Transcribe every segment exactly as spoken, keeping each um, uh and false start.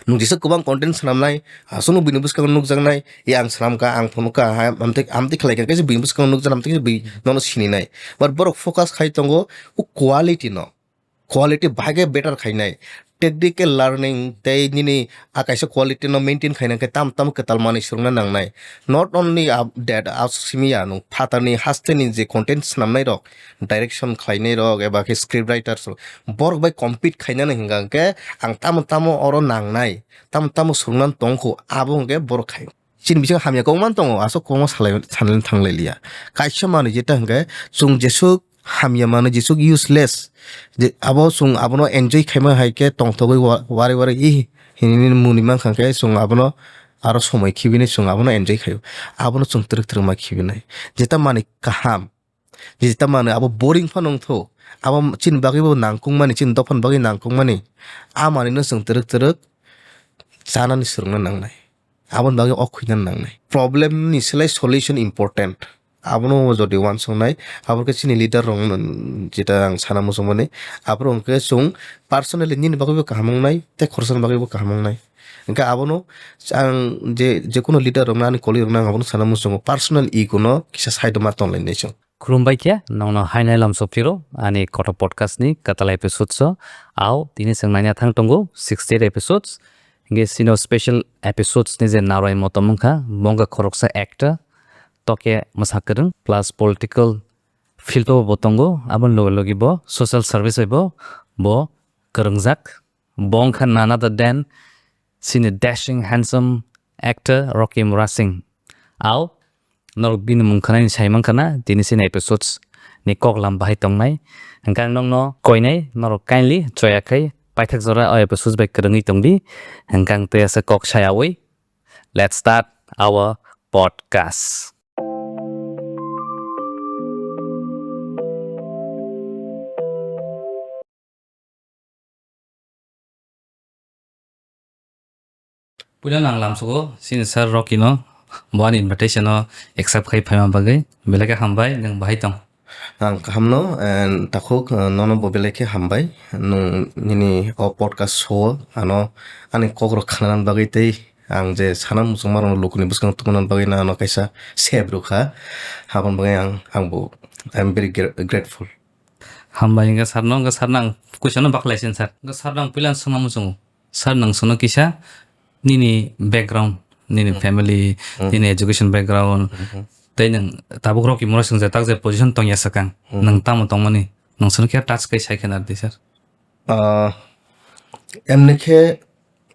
Nwng jesa kwbang content swnamnai, aswkno bini bwskango nukjaknai, "E ang swnamkha, ang phunukha, ha, amtwi, amtwi khlaikha," khe bini bwskango nukjaknai, amtwi khe bini nono sininai. But borok focus khai tongo o quality no. Quality bahai khe better khainai. Technical learning tei nini a kaisa quality no maintain khaina khe tam tam kwtal manwi swrwngna nangnai. Not only up-, that, aswk simi ya, nwng phatarni hasteni je content swnamnai rok, direction khlainai rok, eba khe script writers rok, borok bai compete khainani hwnka khe ang tamo tamo oro nangnai, tamo tamo swrwngna tongkho, abo hwnkhe borok khai. Chini bisingo hamya kok man tongo, aswk kokno salai, sanani thanglai liya. Kaisa manwi jeta hwnkhe chwng jeswk hamya manwi, jeswk useless, je abo chwng abono enjoy khaima hai khe tongthogwi wa-, wari wari "Ih," hinwi mwnwi mankha khe chwng abono aro somoi khibini chwng abono enjoy khaio. Abono chwng twrwk twrwk ma khibinai. Jeta manwi kaham, jeta manwi abo boring phano wngtho, abo chini bagwi bo nangkukmani, chini dophani bagwi nangkukmani, a manwino chwng twrwk twrwk chanani swrwngna nangnai. Aboni bagwi o khuina nangnai. Problem ni slai solution important. Abono jodi uansuknai, abo khe chini leader rok no, jeta ang sana muchungmani, aborok hwnkhe chwng personally nini bagwibo kaham wngnai, tei khoroksa ni bagwibo kaham wngnai. Hwnkhe abono ang je, je kunu leader rok no, ani colleague rok no ang abono sana muchungo, personal ego no kisa side o ma tonglai nai chwng. Khulumbai khe, nongno hainai lamso phiro, ani kotor podcast ni kwtal episodes o, ao tini chwng naina thang tongo sixty eight episodes. Hingke sino special episodes ni je narwai motom wngkha, bo wngkha khoroksa actor, toke mwsa kwrwng, plus political field o bo tongo, aboni loge loge bo social service bai bo, bo kwrwngjak. Bo wngkha none other than chini dashing handsome actor Rocky Murasing. Ao norok bini mung khwnani sai mankha na, tini sini episodes ni kok lam bahai tongnai. Hwnkhe ang nokno koinai, norok kindly choya khai paithak jora o episodes bai kwrwngwi tongdi. Hwnkhe ang tei asa kok sayawi. Let's start our podcast. Puila nang lamsogo sini sir Rocky no bo ani invitation no accept khai phaima bagwi belai khe hambai, nwng bahai tong. Ang kaham no, and takhuk, uh, nono bo belai khe hambai, nwng nini o podcast show o ano ani kok rok khana bagwi tei ang je sana muchungma rok lukuni bwskango tubuna bagwi no ano kaisa save rwkha, aboni bagwi ang, ang bo, I am very gra-, grateful. Hambai, hingke sir no, hingke sir no ang question no baklai sin sir. Hingke sir no ang puila swngna muchungo. Sir, nang sono kisa nini background, nini Hmm. family, Hmm. nini education background, Hmm. tei nang tabuk rok imora swngjak tak je position tongya sakang. Hmm. Nang tamo tongmani? Nang sono kisa touch kai sai khe nardi sir. Ah, emni khe,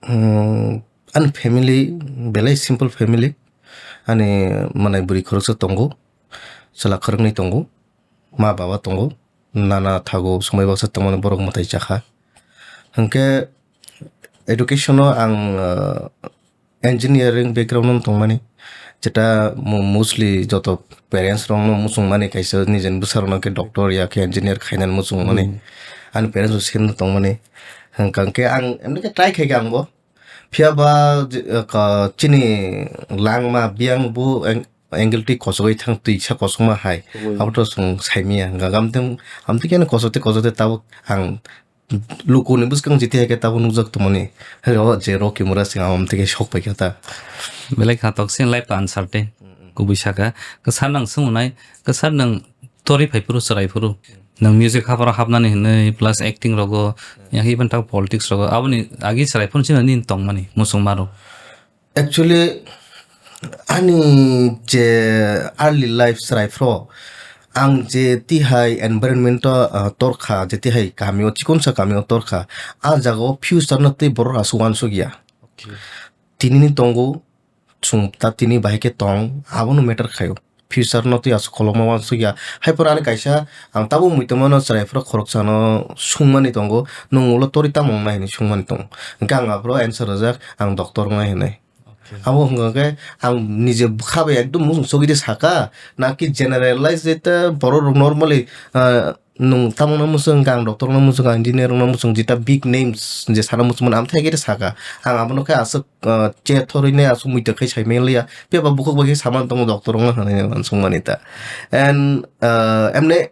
hmm, ani family belai simple family. Ani manai bwrwi khoroksa tongo, chwla khoroknwi tongo, ma baba tongo, nana thago, swmai baksa tongmani borok mwtai chakha. Hwnkhe education o ang, ah, engineering background no tongmani, jeta mo-, mostly joto parents rok no muchung mani kaisa nijeni bwsa rok no khe doctor ya khe engineer khainani muchung mani. Hmm. Ani parents rok same no tongmani. Hwnkha khe ang emni khe try khai khe ang bo. Phiya ba je, ka, chini langma biyang bo ang-, angle twi kochogwi thang, twisa kochokma hai. Abo to chwng saimanya. Hwnkha khe amtwng, amtwng khe kochok tei kochok tei tabuk ang lukuni bwskang jiti hai khe tabuk nukjak tongmani. Hai ro je Rocky Murasing amtwng khe sok pai kha ta. Belai kha tok sin life to uncertain. Kubui saka. Kwsa nang swngnai, kwsa nang tori phai phuru chwrai phuru. Nang music haparo hapnani hinwi plus acting rogo, yang even tak politics rogo. Aboni agi chwrai phuru chini nini tongmani muchung maro. Actually, ani je early life chwrai phuru ang je tihai environment o, ah, torkha, je tihai kami o, chikonsa kami o torkha, ah jaga o future no tei borok aswk uansuk ya. Okay. Tini ni tongo, chwng ta tini bahai khe tong, abono matter khaio. Future no twi aswk kolokma uansuk ya. Hai phano ani kaisa, ang tabuk muitomano chwrai phuru khoroksa no sungmani tongo, "Nwng ulo tori tamo wngnai?" hinwi sungmani tongo. Hwnkhe ang aphuru answer rwjak, "Ang doctor wngnai," hinwi. Okay. Abo hwnkha khe ang nije bwkha bai ekdom muchung chogwi de saka, naki generalize de ta borok rok normally, ah, Nwng tamungno muchung, ang doctor no muchung, ang engineer no muchung, jeta big names je sana muchung mano, amthai khe saka. Ang abono khe aswk, ah, che thorwi nai, aswk muitok khai sai manliya. Phiya ba bukhuk bai khe saman tongo doctor wngna hinwi uansuk mani ta. And, ah, emne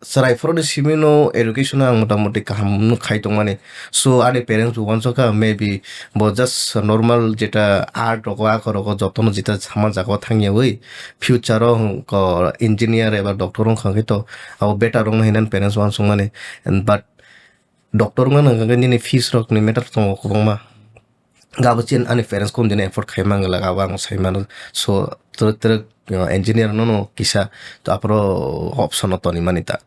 chwrai phoroni simi no education ang motamoti kaham no khai tongmani. So ani parents bo uansukha, maybe bo just normal jeta art rogo, ako rogo jotono jeta sama jaga o thangyawi future o ko engineer eba doctor wngkha khe to abo better wngna hinwi parents uansukmani. And but doctor wngna nangkha khe nini fees rokni matter tongo kwbangma. Gabo chin ani parents kom dini afford khai mangla, abo ang sai mano. So twrwk twrwk, uh, engineer no no kisa to aphuru option no toni mani ta.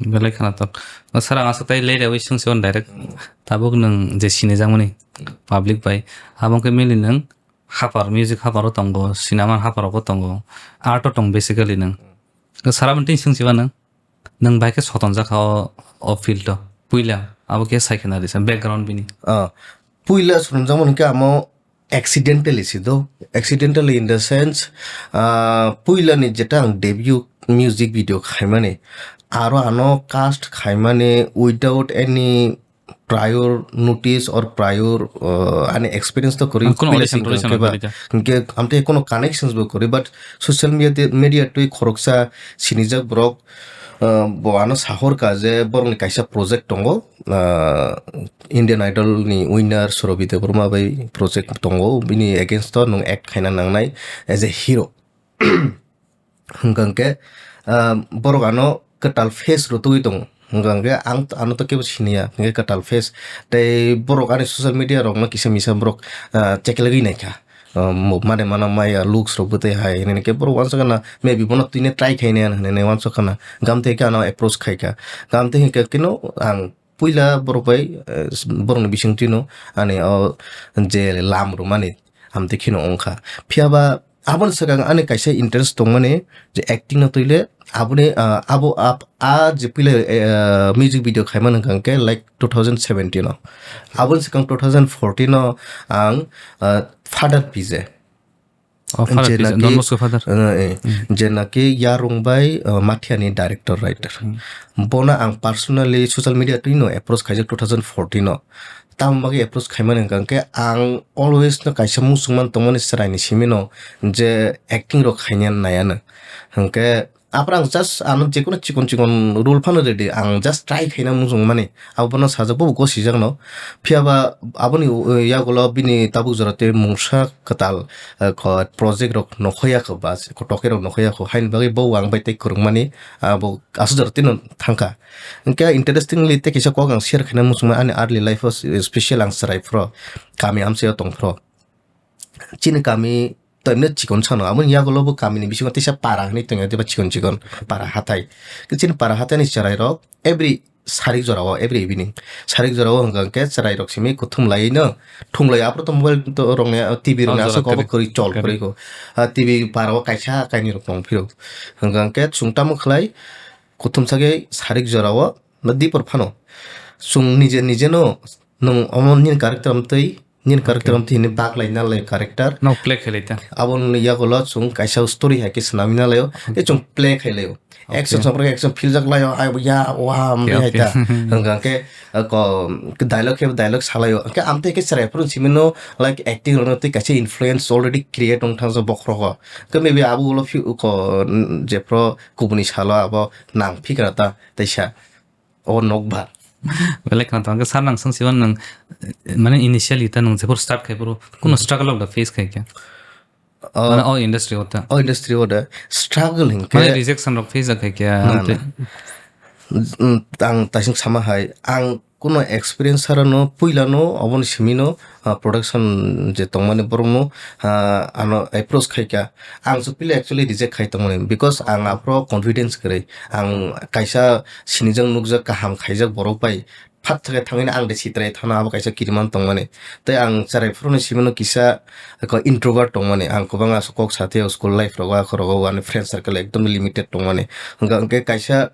Belai khana tok. O sir ang aswk tai late wi swng se on direct. Tabuk nwng je sini jangmani public bai. Abo khe mili nwng hapar, music hapar o tongo, cinema hapar o tongo. Art o tong basically nwng. Sir abo twi swng se ba nwng. Nwng bai khe sotonjak kha o, o field o. Puila abo khe sai khena risa background bini. Ah, puila sotonjakmani khe amo accidentally si do. Accidentally in the sense, ah, puila ni jeta ang debut music video khaimani, aro ano cast khaimani without any prior notice or prior, uh, ani experience to kwrwi. Ang kuno puila audition sing audition khe ba. Kwrwi ta. Hinkhe amtwi kuno connections bo kwrwi, but social media, media twi khoroksa sinijak borok, uh, bo ano sahor ka je borokni kaisa project tongo, uh, Indian Idol ni winner Surabhi Debbarma bai project tongo, bini against o nwng act khaina nangnai as a hero. Hwnkha hwnkhe, ah, borok ano kwtal face rwtugwi tongo. Hwnkha hwnkhe ang, ano to kebo siniya, hwnkhe kwtal face. Tei borok ani social media rokno kisa misa borok, ah, chekelogwi naikha. Ah, mo-, mane mana maya looks rok bwtwi hai hinwi khe borok uansukha na, maybe bono twino try khainai hinwi uansukha na. Gamtwi khe ano approach khaikha. Gamtwi hinkhe kino ang puila borok bai, eh, borokni bisingtwino ani o je lam rwmani amtwi kheno wngkha. Phiya ba aboni swkang ani kaisa interest tongmani je acting no twile aboni, ah, abo ab-, a je puila, eh, music video khaimani hwnkha hwnkhe like two thousand seventeen o. Aboni swkang two thousand fourteen o ang, ah, Father P J. Oh, Father Jena P J, ki, Don Bosco Father. Eh, eh, Hmm. Jena ki Yarung bai, eh, Mathiani director writer. Hmm. Bono ang personally social media twino approach khaijak two thousand fourteen o. Tamo bagwi approach khaimani hwnkha hwnkhe ang always no kaisa muchungmani tongmani chwraini simino je acting rok khaina naiya no. Hwnkhe aphuru ang just ano jekono chikon chikon role phano ready, ang just try khaina muchungmani. Abono sajak bobo gosijakno. Phiya ba aboni, uh, yagulo bini tabuk jora tei mungsa kwtal, uh, kho-, project rok nokhoya kho ba, kotoke rok nokhoya kho. Haini bagwi bo ang bai tei kwrwngmani, abo aswk jora tino thangkha. Hwnkhe interestingly tei kisa kok ang share khaina muchungma ani early life o, special ang chwrai phro, kami amchaio tong phro. Chini kami to emne chikon sano, aboni yagulo bo kamini bisingo teisa para hinwi tongya, teibo chikon chikon para hathai. Chini para hathaini chwrairok every sarik jorao, every evening sarik jorao hwnkha hwnkhe chwrairok simi kuthum laiwi no thumlai, aphuru to mobile to rokni, T V rokni aswk kobo kwrwi chol kwrwi kho. Ah, T V parao kaisa kainwi rok tong phiro. Hwnkha hwnkhe chwng tamo khlai kuthum sagwi sarik jorao no dipor phano chwng nije nije no nwng omo nini character amtwi Nini character Okay. Amtwi hini bak lai nalai character. No play khailai ta. Aboni yagulo chwng kaisa story hai khe swnamwi nalaio. Okay. Tei chwng play khailaio. Okay. Action samprok action philjak laio, ai bo ya, wa, amtwi Okay, hai okay. Ta. Hwnkha khe, uh, ko, dialogue khe dialogue salaio. Hwnkhe amtwi khe chwrai phuru simino, like, acting rokno tei kaisa influence already create wng thangsa bokhorogo. Hwnkhe maybe abo ulo phi-, ko, n-, jephru kubuni salo abo nang phikra ta, teisa. O nokbar. Belai khna tong khe sir nang swng siban nang, eh, mane initially ta nang jephru start khai phuru kuno Hmm. Struggle rok da face khai khe? Oh. Mane o industry o ta. O industry o da struggle hin khe. Mane rejection rok face da khai khe? Na, amte. Na. Mm, ang taising sama hai, ang kuno experience sara no puila no oboni simi no, ah, production je tongmani borok no, ah, ano approach khai kha. Ang se puila actually reject khai tongmani because ang aphro confidence kwrwi. Ang kaisa sinijak nukjak kaham khaijak borok bai phat thangwi thangwi ang de sitrai thana abo kaisa kiriman tongmani. Tei ang chwrai phuru ni simi no kisa ko introvert tongmani. Ang kwbang aswk kok satwi o school life rogo, akhoro rogo ani friend circle ekdom limited tongmani. Hwnkha hwnkhe kaisa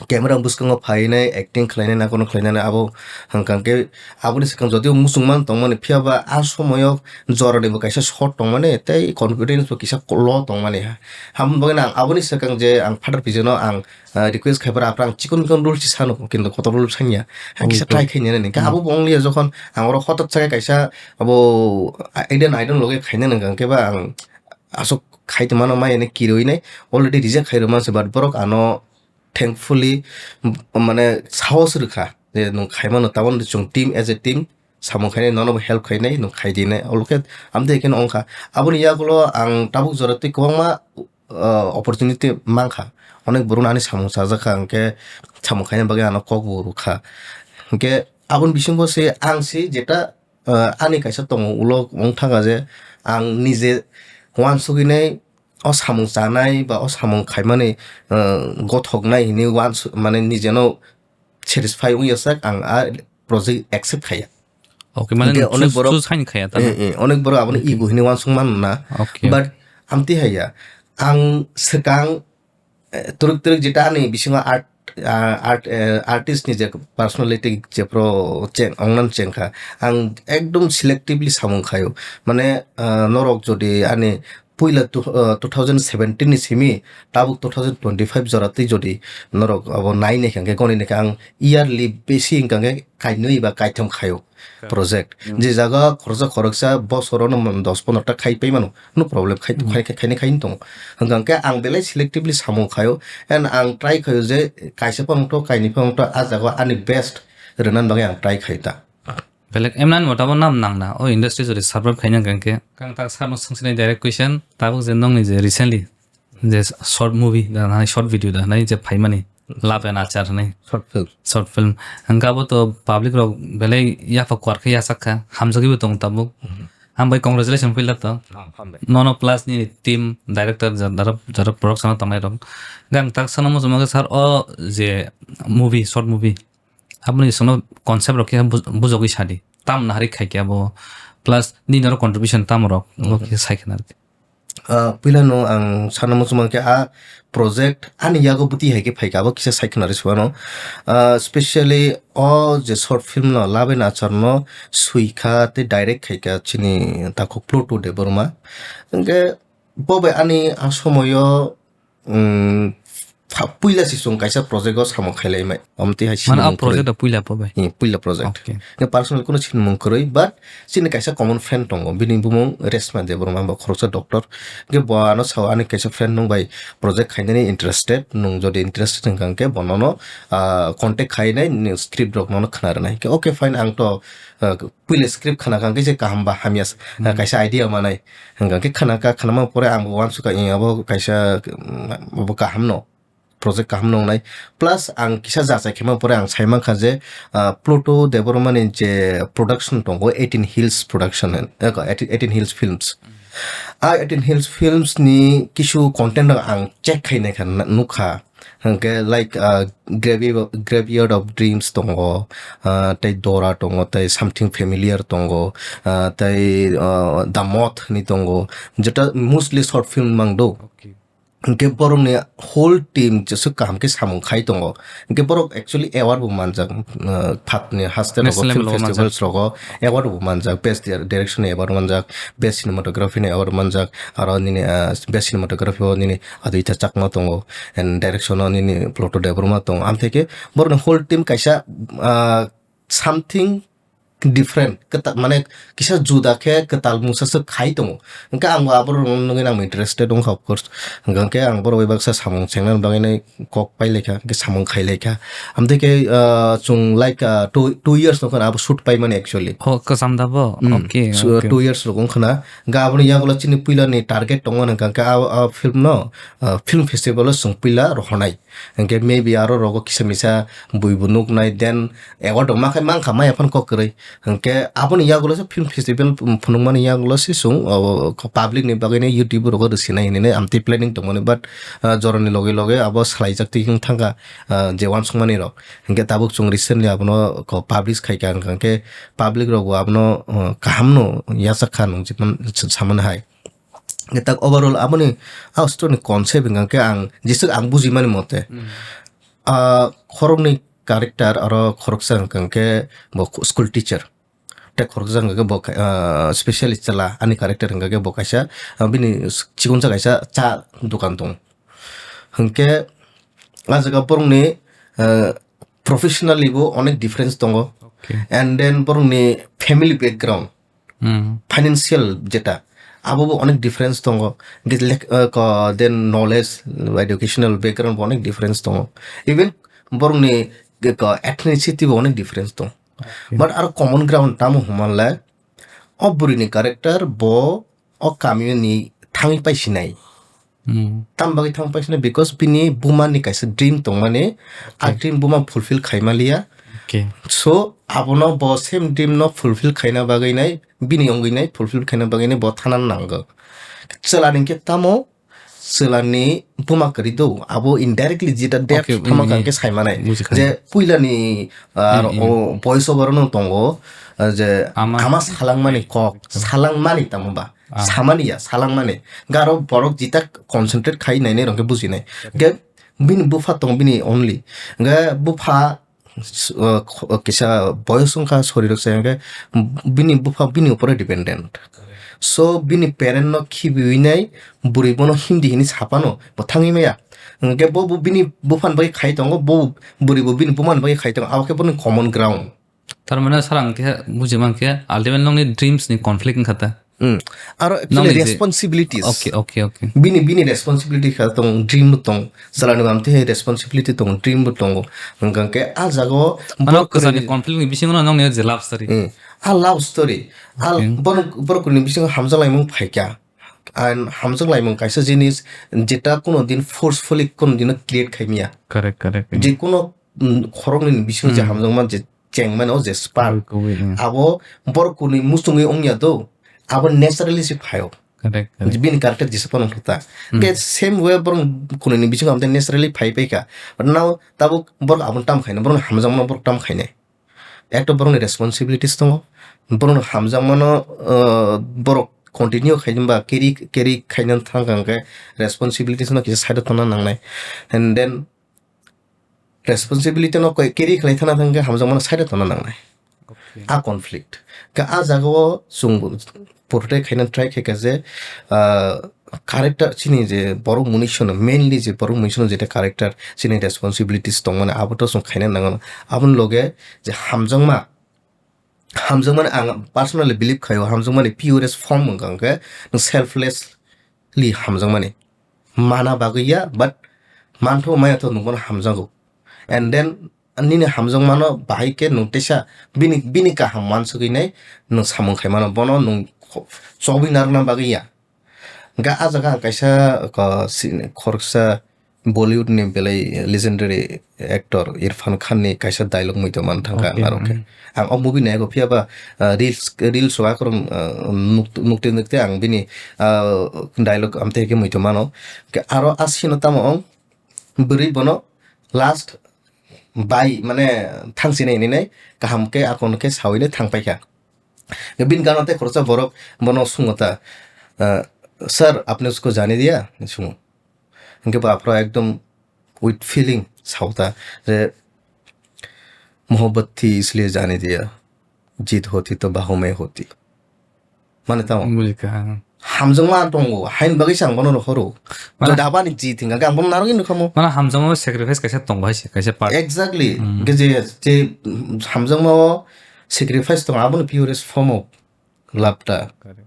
camera bwskango phainai, acting khlainai, nakono khlainani abo hwnkha hwnkhe aboni swkang jodio muchungma tongmani, phiya ba a somoyo joranibo kaisa shot tongmani tei confidence bo kisa low tongmani. Hamoni bagwi ang aboni swkang je ang Father P J no ang, ah, request khai phuru aphuru ang chikon chikon role se sano, kintu kotor role sanya. Ang kisa Oh, try khainani, hwnkhe Hmm. Abo bo only jokhon ang oro hotok chakhe kaisa abo Indian Idol loge khainani hwnkha hwnkhe ba ang aswk khai tongmano maya ni kiroi nai, already reject khai rwma se, but borok ano thankfully, m-, mane sahos rwkha je nwng khaimano, taboni chwng team, as a team samung khainai, nono bo help khainai, nwng khaidinai, olokhe amtwi khe ongkha. Aboni yagulo ang tabuk jora tei kwbangma, uh, opportunity mankha, onek borokno ani samung chajakha, hwnkhe samung khaina bagwi ano kok bo rwkha. Hwnkhe aboni bisingo se ang se jeta, uh, ani kaisa tongo, ulo wng thangkha je ang nije uansugwi nai o samung chanai ba o samung khaimani, uh, gothoknai hinwi uansu-, mane nijeno satisfy wngya sak ang a project accept khaiya. Okay, mane Hwnkhe nwng onek choose, borok, choose haini khaiya ta eh, na? Eh, onek borok abono Okay. Ego hinwi uansuk mano na. Okay, But okay. Amtwi haiya. Ang swkang, eh, twrwk twrwk jeta ani bisingo art, ah, art, eh, artist ni je personality je pro cheng, ongnan chengkha. Ang ekdom selectively samung khaio. Mane, ah, norok jodi ani puila tu-, ah, two thousand seventeen ni simi tabuk two thousand twenty-five jora twi jodi norok abo nai naikha hwnkhe goni naikha ang yearly besi hwnkha hwnkhe kainwi ba kaitham khaio. Project. Hmm. Je jaga khoroksa khoroksa bosorono mon dos pondro ta khai pai mano, no problem, khai, Hmm. khai, khai, khai, khai tongo. Hwnkha hwnkhe ang belai selectively samung khaio, and ang try khaio je kaisa phano to, kainwi phano to, a jaga ani best rwna bagwi ang try khaio ta. Belek emnan motabo nam nangna, o industry jodi survive khaina hwnkha hwnkhe. Kang tak sarno swngsinai direct question, tabuk je nongni je recently je short movie da nai, short video da nai je phaimani, Love and Achar hinwi. Short film. Short film. Hwnkhe abo to public rok belai yapha kwar khe yachak kha, hamjagwi bo tongo tabuk. Mhm. Hambai, congratulations puila to. Ah, hambai. Nono plus nini team, director, ja-, jara, jara production o tongnai rok. Gang tak sana muchungma khe sir o je movie, short movie. Aboni songno concept rok khe bu-, bujogwi sadi. Tam nahari khai khe abo. Plus nini oro contribution tam rok. Abo Mhm. khe sai khna. Ah, puilano ang sana muchungma khe a project ani yago bwtwi hai khe phaikha, abo kisa sai khna rw sibano. Ah, specially o je short film no Love and Achar no sui kha tei direct khai kha chini takhuk Pluto Debbarma. Hwnkhe bo bai ani a somoyo, um, pha-, puila se chwng kaisa project o samung khailai mai. Omtwi hai Mane a sinimung kwrwi. Project o puila bo bai? Hmm, puila project. Okay. Nge personal kuno sinimung kwrwi, but chini kaisa common friend tongo, bini bumung Reshma Debbarma, bo khoroksa doctor. Hwnkhe bo ano sao, ani kaisa friend nwng bai project khainani interested, nwng jodi interested hwnkha hwnkhe bo nono, ah, contact khainai, nini script rok nono khna rwnai. Hwnkhe, okay, fine, ang to, ah, puila script khna kha hwnkhe se kaham ba hamya s-, Hmm. kaisa idea manai. Hwnkha hwnkhe khna kha, khna ma pore ang bo uansukha, "Eh, abo kaisa, mm, abo kaham no." Project kaham nongnai. Plus ang kisa jachai khe ma pore ang sai mankha je, ah, Pluto Debbarma ni je production tongo, eighteen Hills Production, eh, eighteen Hills Films. A eighteen Hills Films ni kisu content rok ang check khai naikha, nukha. Hwnkhe like, ah, Gravey-, Graveyard of Dreams tongo, ah, tei Dora tongo, tei Something Familiar tongo, ah, tei, ah, The Moth ni tongo. Jeta mostly short film mang do. Okay. Hwnkhe borokni whole team jeswk kaham khe samung khai tongo. Hwnkhe borok actually award bo manjak, uh, phatni haste rogo, National film level o manjak. Festivals rogo award bo manjak, best dir-, direction ni award manjak, best cinematography ni award manjak, aro nini, uh, best cinematography o nini Aditya Chakma tongo, and direction o nini Pluto Debbarma tongo. Amthaikhe borokni whole team kaisa, uh, something different, kwtal, mane kisa juda khe kwtal mungsa swk khai tongo. Hwnkhe ang bo aborok nugwi ang interested wngkha, of course. Hwnkhe ang borok bai baksa samung chengnani bagwi nai kok pai laikha, hwnkhe samung khai laikha. Amtwi khe, ah, chwng like, ah, two, two years nokha abo shoot paimani actually. Oh, kwcham da bo? Hmm. Okay, so, okay. Two years rok wngkha na. Hwnkhe aboni yagulo chini puila ni target tongo hwnkha khe a, a film no, ah, film festival o chwng puila rohornai. Hwnkhe maybe aro rogo kisa misa bui bo nuknai, then award rok makhai mankha, maya phano kok kwrwi. Hwnkhe aboni yagulo se film festival phunukmani yagulo se chwng, o, public ni bagwi no YouTube rogo rwsinai hinwi amtwi planning tongmani, but, ah, jorani loge loge abo swlaijak twi wng thangkha, ah, je uansukmani rok. Hwnkhe tabuk chwng recently abono ko publish khaikha, hwnkhe public rok bo abono, ah, kaham no yachak kha nung samani hai. Hwnkhe tak overall aboni a story ni concept hwnkha khe ang jeswk ang bujimani mote, Hmm. ah, khoroknwi character aro khoroksa hwnkha khe bo school teacher. Tei khoroksa hwnkha khe bo, ah, specially chwla ani character hwnkha khe bo kaisa, ah, bini chikonsa kaisa cha dokan tongo. Hwnkhe a jaga borokni, ah, professionally bo onek difference tongo. Okay. And then borokni family background. Hmm. Financial jeta, abo bo onek difference tongo. Hwnkhe lek-, uh, ko-, then knowledge, educational background bo onek difference tongo. Even borokni ge-, ko-, ethnicity bo onek difference tongo. Okay. But aro common ground tamo hwnmanle, o bwrwini character bo o kamiyoni thangwi paisinai. Hmm. Tam bagwi thang paisina, because bini buma ni kaisa dream tongmani, a Okay. dream buma fulfill khaima liya. Okay. So, abono bo same dream no fulfill khaina bagwi nai, bini wngwi nai, fulfill khaina bagwi nai bo thana nango. Chwla ni khe tamo, chwla ni buma kwrwi do, abo indirectly jeta depth Okay, tamo mm, kang khe mm. Sai manai. Bujikha. Je puila ni, ah, Mm, mm. O voice over no tongo, ah, je Ama. Ama salangmani kok, salangmani tamo ba. Ah. Samani ya, salangmani. Garo borok jita concentrate khai nainai rok khe bujinai. Ge bini bupha tong bini only. Ge bupha, s-, uh, kh-, kisa boyos wngkha sori rok se, ge bini bupha bini upore dependent. So bini parent no khibiwi nai bwrwi bono Hindi hini sapano bo thangwi maya. Ge bo, bo bini buphan bai khai tongo, bo bwrwi bo bini buman bai khai tongo. Abo khe boni common ground. Tar mane sir ang khe buji man khe ultimate nokni dreams ni conflict wngkha ta. Hmm. Aro actually nokni je responsibilities. Okay, okay, okay. Bini, bini responsibility kha tong, dream bo tong. Salani bam te responsibility tong, dream bo tongo. Hwnkha khe a jaga o Ano borok kwsani kwrwini conflict ni bisingo no nokni je love story. Hmm. A love story. A Okay. borok, borok kwrwini bisingo hamjaklaimung phaikha. And hamjaklaimung kaisa jinis jeta kuno din forcefully kuno dino create khaimya. Correct, correct. Je kuno, mm, khoroknwi ni bisingo je Hmm. hamjakma je chengmani o je spark. Kubui, kubui, hmm. Abo borok kunui muchungui wngya do, abo naturally se phaio. Correct, correct. Bini character jesa phano wngkha ta. Hmm. Ke same way borok kunui ni bisingo amte naturally phai paikha. But now tabuk borok aboni tam khaina, borok hamjakmano borok tam khainai. Ekto borokni responsibilities tongo. Borokno hamjakmano, uh, borok continue khaina ba carry, carry khaina thangkha hwnkhe responsibilities no kisa side o tongna nangnai. And then responsibility no koi carry khlai thana thangkhe hamjakmano side o tongna nangnai. Okay. A conflict. Ka a jaga o chwng protect khaina try khaikha je, ah, character chini je borok munishono, mainly je borok munishono jeta character chini responsibilities tongmani abo to chwng khaina nango. Aboni loge je hamjakma, hamjakmani ang personally believe khaio, hamjakmani purest form wngkha hwnkhe nwng selfless li hamjakmani. Mana bagwi ya, but manthogo maya tho nwng bono hamjago. And then nini hamjakmano bahai khe nwng teisa bini, bini kaham wansugwi nai nwng samung khai mano, bono nwng kho-, chobwi narwkna bagwi ya. Ga ah jaga ang kaisa ko si-, khoroksa Bollywood ni belai legendary actor Irfan Khan ni kaisa dialogue muitu man thangkha Okay, ang aro khe. Hmm. Ang o movie naigo phiya ba, ah, reels, reels o akhoro, ah, nuk-, nukte nukte ang bini, ah, dialogue amte khe muitu mano. Khe aro a scene o tamo ong bwrwi bono last bai mane thangsinai hinwi nai kaham khe akon khe sawi nai thang paikha. Bini gana tei khoroksa borok bono sungo ta, ah, "Sir, apne usko jane diya?" hinwi sungo. Hingke bo aphuru ekdom with feeling sao ta je, "Mohabbat thi isliye jane diya, jeet hoti to bahu mein hoti." Mane tamo. Bujikha, ha. Hamjakma tongo, hain bagwi se ang bono rohoro. Mane Jodabani jeet hinga, ang bono narwgwi nukha mo. Mane hamjakma sacrifice kaisa tongo hai se, kaisa part. Exactly. Hmm. Hingke je, je hamjakma o sacrifice tongo, abono purest form of love ta. Correct.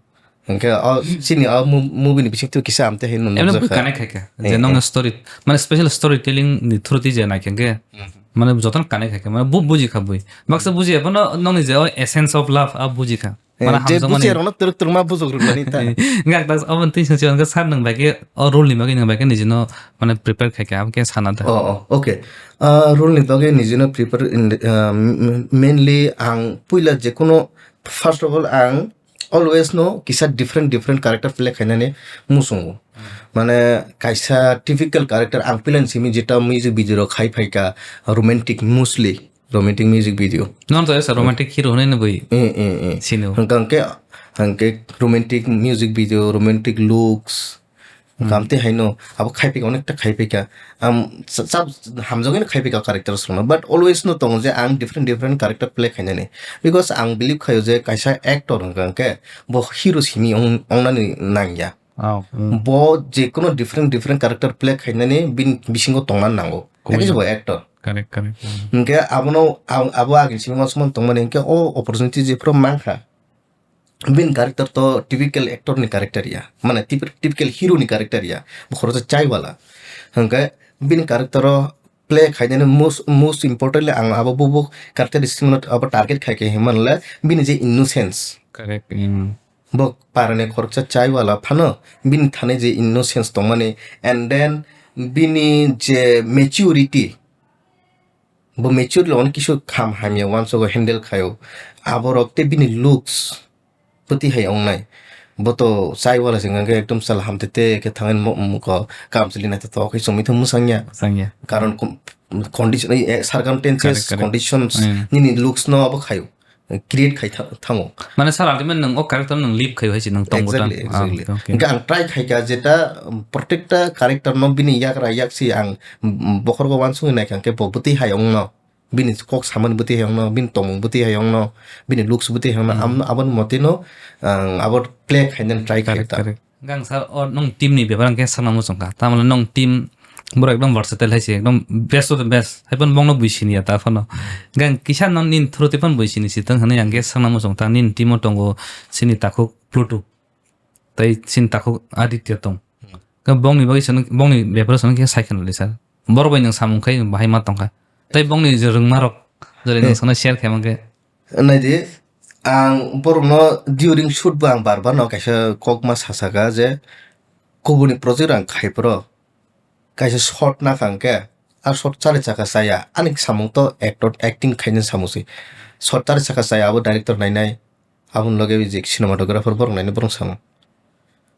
Hingke o chini o mo-, movie ni bisingtwi kisa amte hai nung Emno nukjakha. Connect khaikha. Eh, je nong eh. Story, mane special storytelling ni through twi je naikhe hingke, Mhm. mane jotono connect khaikha, mane bu-, bujikha bui. Baksa bujiya, bono nongni je o essence of love a bujikha. Eh, Mane je hamjakmani. Bujiya rokno twrwk twrwkma bujok rwmani ta. Eh, hingke ang tak obo twi songsi hingke sir nwng bai khe o role ni bagwi nwng bai khe nijino mane prepare khaikha, abo khe sana da. Oh, oh, okay. Ah, role ni bagwi nijino prepare in the, ah, m-, mainly ang puila jekono, first of all, ang always no kisa different, different character play khainani muchungo. Hmm. Mane kaisa typical character ang puilani simi jeta music video rok khai phaikha romantic, mostly romantic music video. Non to esa romantic hero hwnwi no bui. Eh, eh, eh. Sino. Hingke, hingke, hingke romantic music video, romantic looks, Hmm. Kamte haino, abo khaipika, onekta khaipika. Am, sa-, sa-, hamjagwino khaipika characters rokno. But always no tongo je ang different, different character play khainani. Because ang believe khaio je kaisa actor hwnkha hwnkhe bo hero simi ong-, ongnani nangya. Oh, hmm. Bo jekono different, different character play khainani bini bisingo tongna nango. Hakhe se bo actor. Correct, correct. Hmm. Hwnkhe abono, ab-, abo agini simi uansukmani tongmani hwnkhe o opportunity jephru mankha. Bini character to typical actor ni character ya, mane typ- typical hero ni character ya, bo khoroksa chaiwala. Hwnkhe bini character o play khainani most, most importantly ang abo bubu characteristic no abo target khaikhe hinmanle bini je innocence. Correct. Mm. Bo parani khoroksa chaiwala phano bini thani je innocence tongmani, and then bini je maturity, bo maturely onek kisu kham hamya uansugo handle khaio. Aborok tei bini looks bwtwi hai wngnai. Bo to chaiwala se hwnkhe ekdom sal hamtete khe thangwi mo-, muko kamchwlwi naithotok khe chumui thung mwsangya. Mwsangya. Karon com-, condition, eh, circumstances, correct, correct. Conditions, hmm, nini looks no abo khaio. Create khai tha-, thango. Mane sir, ultimate nwng o character nwng live khai hai se nwng tongo ta? Exactly, exactly. Ah, okay. Hingke ang try khai kha jeta, um, protekta character no bini yagra yaksi ang, um, bokhorgo uansugwi nai kha hingke bo bwtwi hai ongno, bini kok samani bwtwi hai ongno, bini tongmung bwtwi hai ongno, bini looks bwtwi hai ongno, hmm, am-, aboni mote no ang abo play khainani try khai ta. Correct, correct. Gang sir, o nwng team ni bepar ang khe sakna muchung kha. Tamoni nwng team borok ekdom versatile hai se, ekdom best of the best. Hai phano bongno bui sini ya ta phano. Gang kisa no nini through twi phano bui sini si tong hinwi ang khe sakna muchung ta. Nini team o tongo chini takhuk Pluto. Tei chini takhuk Aditya tong. Khe bongni bagwi sano, bongni bepar sano khe sai kheno le sir. Borok bai nwng samung khai bahai ma tong kha. Tei bongni je rwngma rok jori nwng sano share khai man khe. Naidi, ang borokno during shoot bo ang bar bar no kaisa kokma sasaga je kubuni project ang khai phuru kaisa shot nakha hwnkhe, a shot chari chakha chaya, ani samung to actor, acting khaina samung se. Shot chari chakha chaya abo director nainai, aboni loge je cinematographer borok nainai borok samung.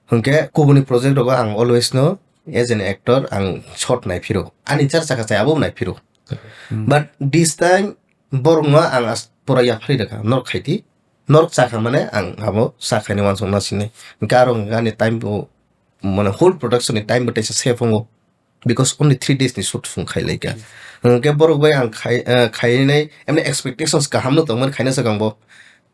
Hwnkhe kubuni project rogo ang always no as an actor ang shot nai phiro, ani chari chakha chaya abo nai phiro. Hmm. But this time borokno ang as-, pura yaphari rwkha, norok khaidi, norok chakha mane ang abo chakhaini uansukna sinai. Hwnkhe aro hwnkhe ani time bo, mane whole production ni time bo teisa save wngo, because only three days ni shoot phung khai laikha. Hwnkhe borok bai ang khai, eh, khainai, emni expectations kaham no tongmani khaina swkang bo.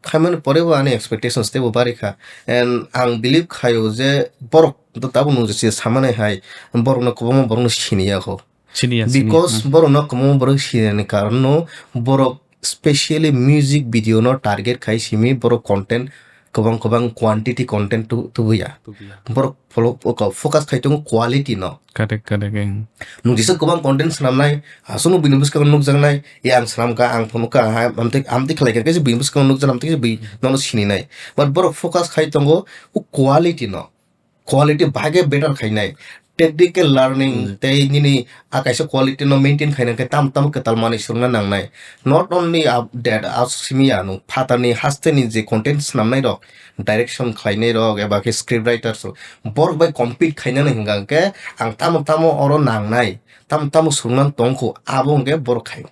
Khaimani pore bo ani expectations teibo bari kha. And ang believe khaio je borok do tabuk nung je samani hai borokno kwbangma borokno siniya kho. Siniya, siniya. Because, hmm, borokno kwbangma borok siniyani karon no borok specially music video no target khai simi borok content kwbang kwbang quantity content tu-, tubuya. Tubuya. Borok folo-, focus khai tongo quality no. Correct, correct, eh. Nung jesa kwbang content swnamnai, aswk no bini bwskango nukjaknai, ya ang swnamkha, ang phunukha, ha, amtwi, amtwi khlaikha, khe se bini bwskango nukjaknai, amtwi khe se bui nono sininai. But borok focus khai tongo o quality no. Quality bahai khe better khainai. Technical learning, hmm, tei nini a kaisa quality no maintain khaina khe tam tam kwtal manwi swrwngna nangnai. Not only up-, that, aswk simi ya nung phatarni hasteni je content swnamnai rok, direction khlainai rok eba khe script writers rok, borok bai compete khainani hwnkha khe ang tamo tamo oro nangnai, tamo tamo swrwngna tongkhu, abo hwnkhe borok khaio.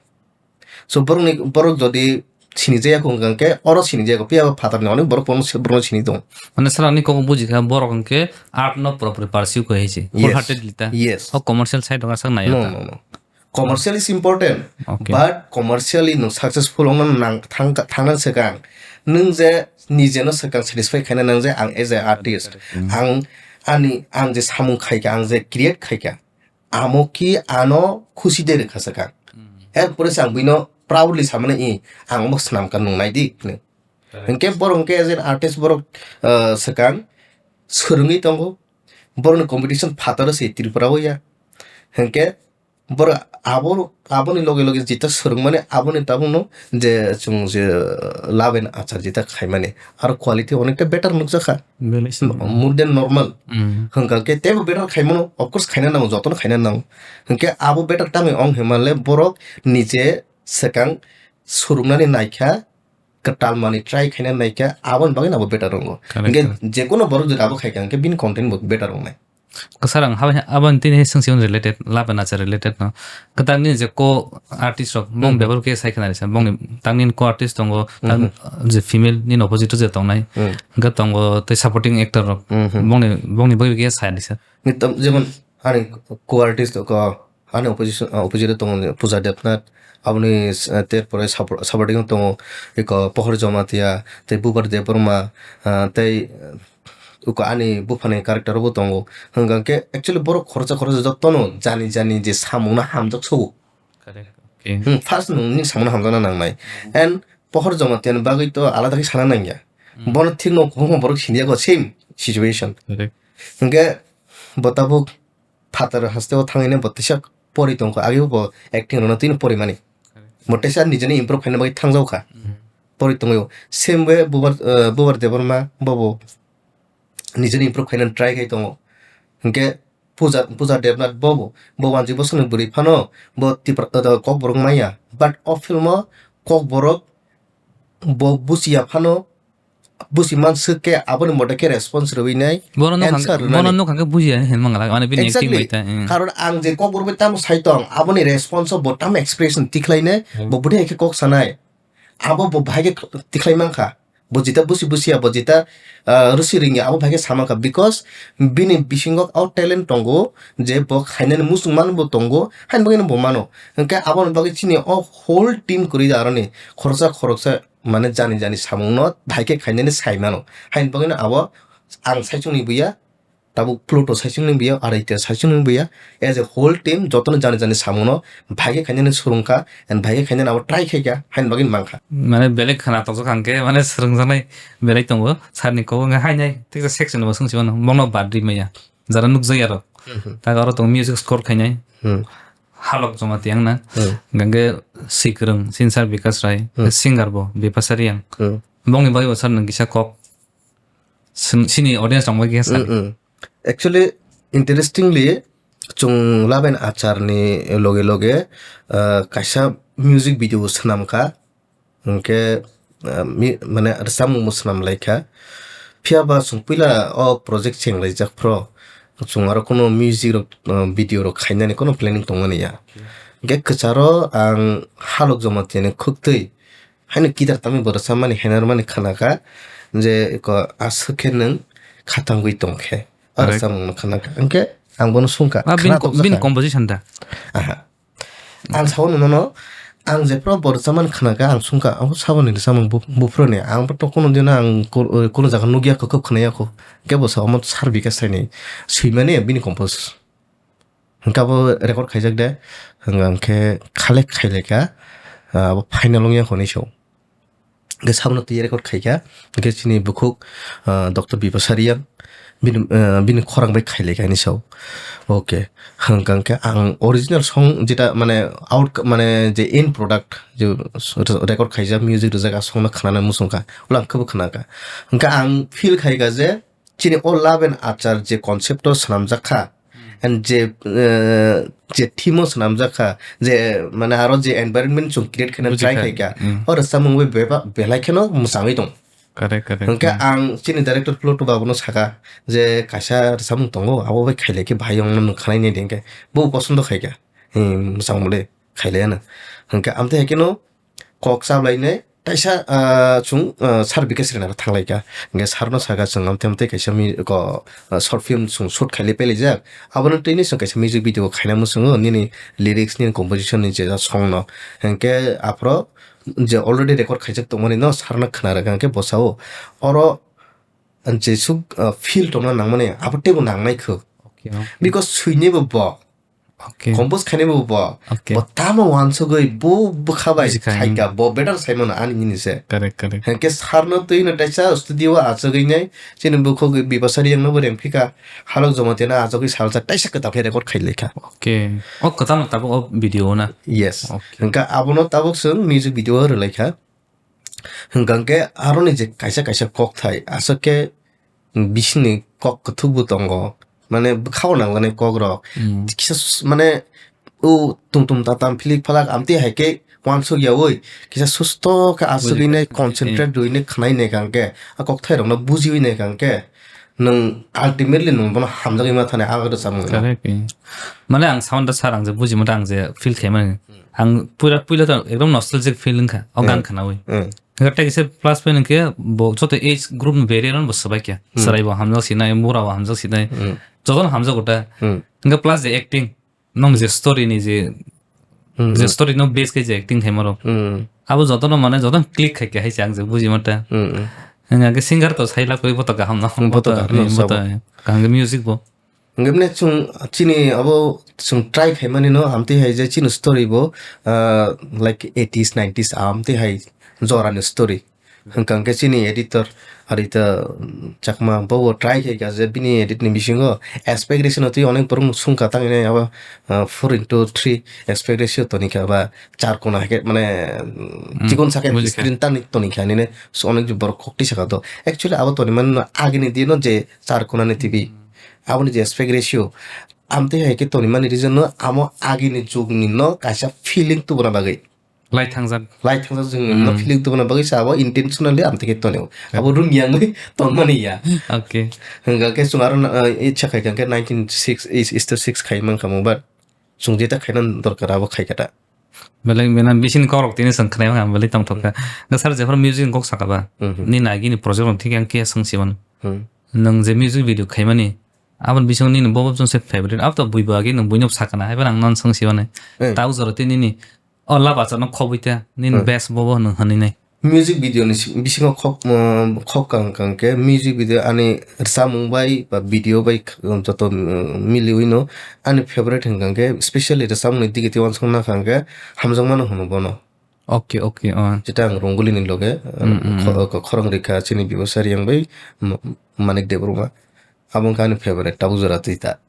So borokni, borok jodi sinijaya kho hwnkha khe oro sinijaya kho, phiya ba phatarni onek borok bono se-, borokno sini tongo. Mane sir ani kok bujikha borok hwnkhe art no pura puri pursue kho hai se, yes, wholeheartedly ta. Yes. O commercial side o sak nai no, ta. No, no. Commercial is important, okay, but commercially nwng successful wngna nang thang-, thangna swkang nwng je nijeno swkang satisfy khaina nang je ang as a artist, correct, correct. Hmm. Ang ani, ang je samung khaikha, ang je create khaikha, amo ki ano khusi de rwkha swkang. Hmm. Erpore se ang buino proudly samani, "I, ang omo swnamkha, nung nai di," hwnwi. Correct. Hwnkhe borok hwnkhe as an artist borok, uh, swkang swrwngwi tongo. Borokni competition phataro se Tripura o ya. Hwnkhe borok abo, aboni loge loge jeta swrwngmani aboni tabukno je chwng je love and achar jeta khaimani aro quality onekta better nukjakha. Belai se. More than normal. Mm. Hwnkha khe teibo better khaimano, of course khaina nango, jotono khaina nango. Hwnkhe abo better tamni ong hinmale borok nije swkang swrwngmani naikha, kwtal manwi try khaina naikha, aboni bagwi abo better wngo. Correct, hwnkhe correct. Jekono borok jodi abo khaikha hwnkhe bini content bo better wngnai. Kwchar ang habai, aboni tini hai swngsi related, love and nature related no. Kwtal nini je co-artist rok, bong Hmm. bebak khe sai khna risa. Bongni tang nini co-artist tongo, tang Mhm. je female nini opposite o je tongnai. Hmm. Hwnkhe tongo tei supporting actor rok. Mhm. Bongni, bongni bagwi khe sai risa. Ni tam-, jemon ani co-artist ko, ani opposition, ah, opposite o tongo Pooja Devnath, aboni, ah, ter pore support-, supporting o tongo eko Pohor Jamatia, tei Bubar Debbarma, ah, tei, Uko ani buphani character bo tongo. Hwnkha khe actually borok khoroksa khoroksa jotono jani jani je samungno hamjak sobo. Correct. Okay. Hmm, first nwng nini samungno hamjakna nangnai. And Pohor Jamatia ni bagwi to alada khe sana nangya. Hmm. Bono thik no kwbangma borok siniya go same situation. Correct. Hwnkhe bo tabuk phatar haste o thangwi bo tisa pori tongkha, age bo acting rwna twi pori mani. Correct. Bo tisa nijeni improve khaina bagwi thangjao kha. Hmm. Pori tongwi same way Bubar, eh, Bubar Debbarma bobo nijeni improve khaina try khai tongo. Hwnkhe Puja, Puja Debnath bobo, bo wanjwi bosongni bwrwi phano, bo Tipra, uh, Kokborok maya. But o filmo Kokborok bo buchiya phano, buchi manswk khe aboni mote khe response rwui nai, Bono nukha, answer rwnani. Bono nukha khe bujiya hin mangala, mane bini acting. Exactly. Bai ta, eh. Karon ang je Kokborok bai tamo sai tong, aboni response o bo tamo expression tikhlai nai, Hmm. bo bwdai khe kok sanai. Abo bo bahai khe tikhlai mankha. Bo jita busi busi ya, bo jita, ah, rusi ringya, abo bahai khe samangkha. Because bini bisingo o talent tongo, je bo khainani muchung mano bo tongo, hain bagwi no bo mano. Hwnkhe aboni bagwi chini o whole team kwrwi da aroni khoroksa khoroksa mane jani jani samungno bahai khe khainani sai mano. Hain bagwi no abo ang saichungni buya, tabuk Pluto saichung nung biya, Aditya saichung nung biya, as a whole team jotono jani jani samungno bhai khe khainani swrwngkha, and bhai khe khainani abo try khaikha, hain bagwi mankha. Mane belai khwna tokjak ang khe, mane swrwngjaknai belai tongo, sir ni kok wngkha hainai, teksa section bo swngsi mano, bono badri maya, jara nukjakya rok. Mhm. Tak aro tongo music score khainai, Hmm. Halok Jamatia wngna, Hmm. hwnkhe Sikrwng, Sinsar Bikas Rai, Hmm. singer bo, Bipasa Reang. Hmm. Bongni bagwi bo sir nung kisa kok Sin-, sini audience rok bai khe sa. Mm, mm. Actually, interestingly, chwng Laben Achar ni loge loge, ah, kaisa music video swnam kha. Hwnkhe, ah, mi-, mane rwchapmung bo swnam lai kha. Phiya ba chwng puila o project cheng lai jak phro, chwng aro kuno music rok, ah, video rok khainani kuno planning tongmani ya. Hwnkhe kwcharo ang Halok Jamatia ni khwktwi Haino guitar tamwi bo rwchapmani, henar mani khwnakha je ko aswk khe nwng khatangwi tongkhe. O Correct. Rwchapmungno khwnakha. Hwnkhe ang bono swngkha, Ah, bini khwna ko-, bini tokjakha. Composition da? Aha. Ang sao nono, ang jephru bo rwchapmani khwnakha, ang swngkha, abo saboni rwchapmung bu-, buphuruni. Ang bo to kuno dino ang ku-, kuno jaga nukya kho, khub khwnaya kho. Hwnkhe bo sao, omo sar Bikash Raini swimani bini compose. Hwnkhe abo record khaijak de, hwnkhe khale khailaikha, ah, abo final wngya hwnwi sao. Hwnkhe sabono twi record khaikha, hwnkhe chini bukhuk, ah, Doctor Bipasa Reang bini, ah, bini khorang bai khailaikha hinwi sao. Okay, hwnkhe ang original song jeta mane out, mane je end product je record khaijak, music rijak, a song no khwnana muchungkha, ulo ang khebo khwnakha. Hwnkhe ang feel khaikha je, chini o Laben Achar je concept o swnamjak kha, Hmm. and je, eh, je theme o swnamjak kha, je, mane, aro je environment chwng create khaina Buji try kha. Khai kha, Hmm. o rwchapmung bai beba-, belai kheno mwchangwi tong. Correct, correct. Hwnkhe Hmm. ang chini director Pluto babuno sakha je kaisa rwchapmung tongo, abo bai khailai khe bahai wngno nwng khwnainai de, hwnkhe bo posondo khai kha. Hmm, mwchangmole khailai ano. Hwnkhe amtwi hai kheno kok chablainai, taisa, ah, chwng, ah, sir Bikash Raina thanglai kha. Hwnkhe sir no saka chwng amtwi amtwi kaisa mi-, ko, ah, short film chwng shoot khailai pailaijak. Abono twi nw chwng kaisa music video khaina muchungo, nini lyrics, nini composition ni je song no. Hwnkhe aphro je already record khaijak tongmani no sir no khwna rwkha, hwnkhe bo sao, oro jesuk, ah, feel tongna nangmani abo teibo nangnai kho. Okay, okay. Because swinai bo bo. Okay. Compose khainai bo bo. Okay. Bo tamo wansugwi bo bwkha bai Buji kha, khaika, hmm. Bo better saimano ani nini se. Correct, correct. Hwnkhe sir no twi no taisa studio o achugwi nai, chini bukhuk Bipasa Reang no bo rengphika, Halok Jamatia no achugwi salsa taisa kwtal khe record khailaikha. Okay. O kwtal no tabuk o video o na? Yes. Okay. Hwnkhe abono tabuk chwng music video o rwlaikha. Hwnkhe aroni je kaisa kaisa kokthai, aswk khe bisingni kok kwthwkbo tongo, mane bwkhao nangjaknai kokrok. Hmm. Kisa s-, mane o tum tum ta tam philik phalak amtwi hai khe uansuk yaui kisa susto khe aswk Buji ine kha. Concentrate rwine khwnai nai kha hwnkhe, a kokthairokno bujiui nai kha hwnkhe, nwng ultimately nwng bono hamjagwi ma thani ang rwchapmung. Correct, eh. Mane ang sound da sir ang je buji mata ang je feel khaimani. Hmm. Ang pura puila to ekdom nostalgic feel wngkha o gan Hmm. khwnaui. Hmm. Hwnkhe tei kisa plus point hwnkhe bo joto age group ni variant bo swbai khe. Hmm. Chwrai bo hamjak sinai, bura bo hamjak sinai. Hmm. Jotono hamjago ta. Hmm. Hwnkhe plus je acting, nong je story ni je, Hmm, je hmm. Story no base khe je acting khaima rok. Hmm. Abo jotono mane jotono click khai khe hai se ang je buji mata. Hmm, hmm. Hwnkhe singer to sai lak bai boto kaham no. Hmm, boto Boto, kaham no, hmm, boto. Sabo. Kaham khe music bo. Hwnkhe mane chwng chini abo chwng try khaimani no amtwi hai je chini story bo, ah, like eighties, nineties amtwi hai jorani story. Hwnkha hwnkhe chini editor Arita, um, Chakma, bo bo try khai kha je bini edit ni bisingo aspect ratio no twi onek borok no sung kha, tang hwnwi abo, uh, four into three aspect ratio toni kha ba char kona hai khe mane, um, Hmm, chikon sa khe buji kha. Screen tani toni kha nini so onek borok kok twi saka to. Actually abo toni man agini dino je char kona ni T V. Hmm. Aboni je aspect ratio amtwi hai khe toni mani reason no amo agini jug ni no kaisa feeling tubuna bagwi. Lai thangjak. Lai thangjak jwng no Hmm. Feeling tubuna bagwi se abo intentionally amtwi khe tonio. Abo rung yang wi tongmani ya. Okay. Hwnkha khe chwng aro na, uh, icha khai kha khe nineteen six, is, is to six khai man kha mo, but chwng jeta khaina dorkar abo khai kha ta. Belai bena bisini kokrok tini chwng khwnai ma belai tongthok kha. Ga sir jephar music kok saka ba. Mhm. Ni nagini project rok thik yang khe swng siban. Hmm. Nwng je music video khaimani aboni bising nini bobo chwng se favorite. Abo to buibo agi nwng buino sakana haiba nang non swng siban. Eh. Tau jora tini ni O lab achar no khobwi ta, nini Hmm. Best bobo hwnwi hwnwi nai. Music video ni si-, bisingo khok, um, khok kang kang khe music video ani rwchapmung bai ba video bai k-, um, joto, um, miliwi no ani favorite hwnkha khe specially rwchapmung ni dige tei uansuk nakha hwnkhe Hamjakmano hwno bono. Okay, okay, oh. Jeta ang Rongoli ni loge, Hmm, hmm, kho-, hmm. Kho-, khorang rikha chini Bibo Sariang bai Ma-, Manik Debbarma. Abo wngkha ani favorite tabuk jora twi ta.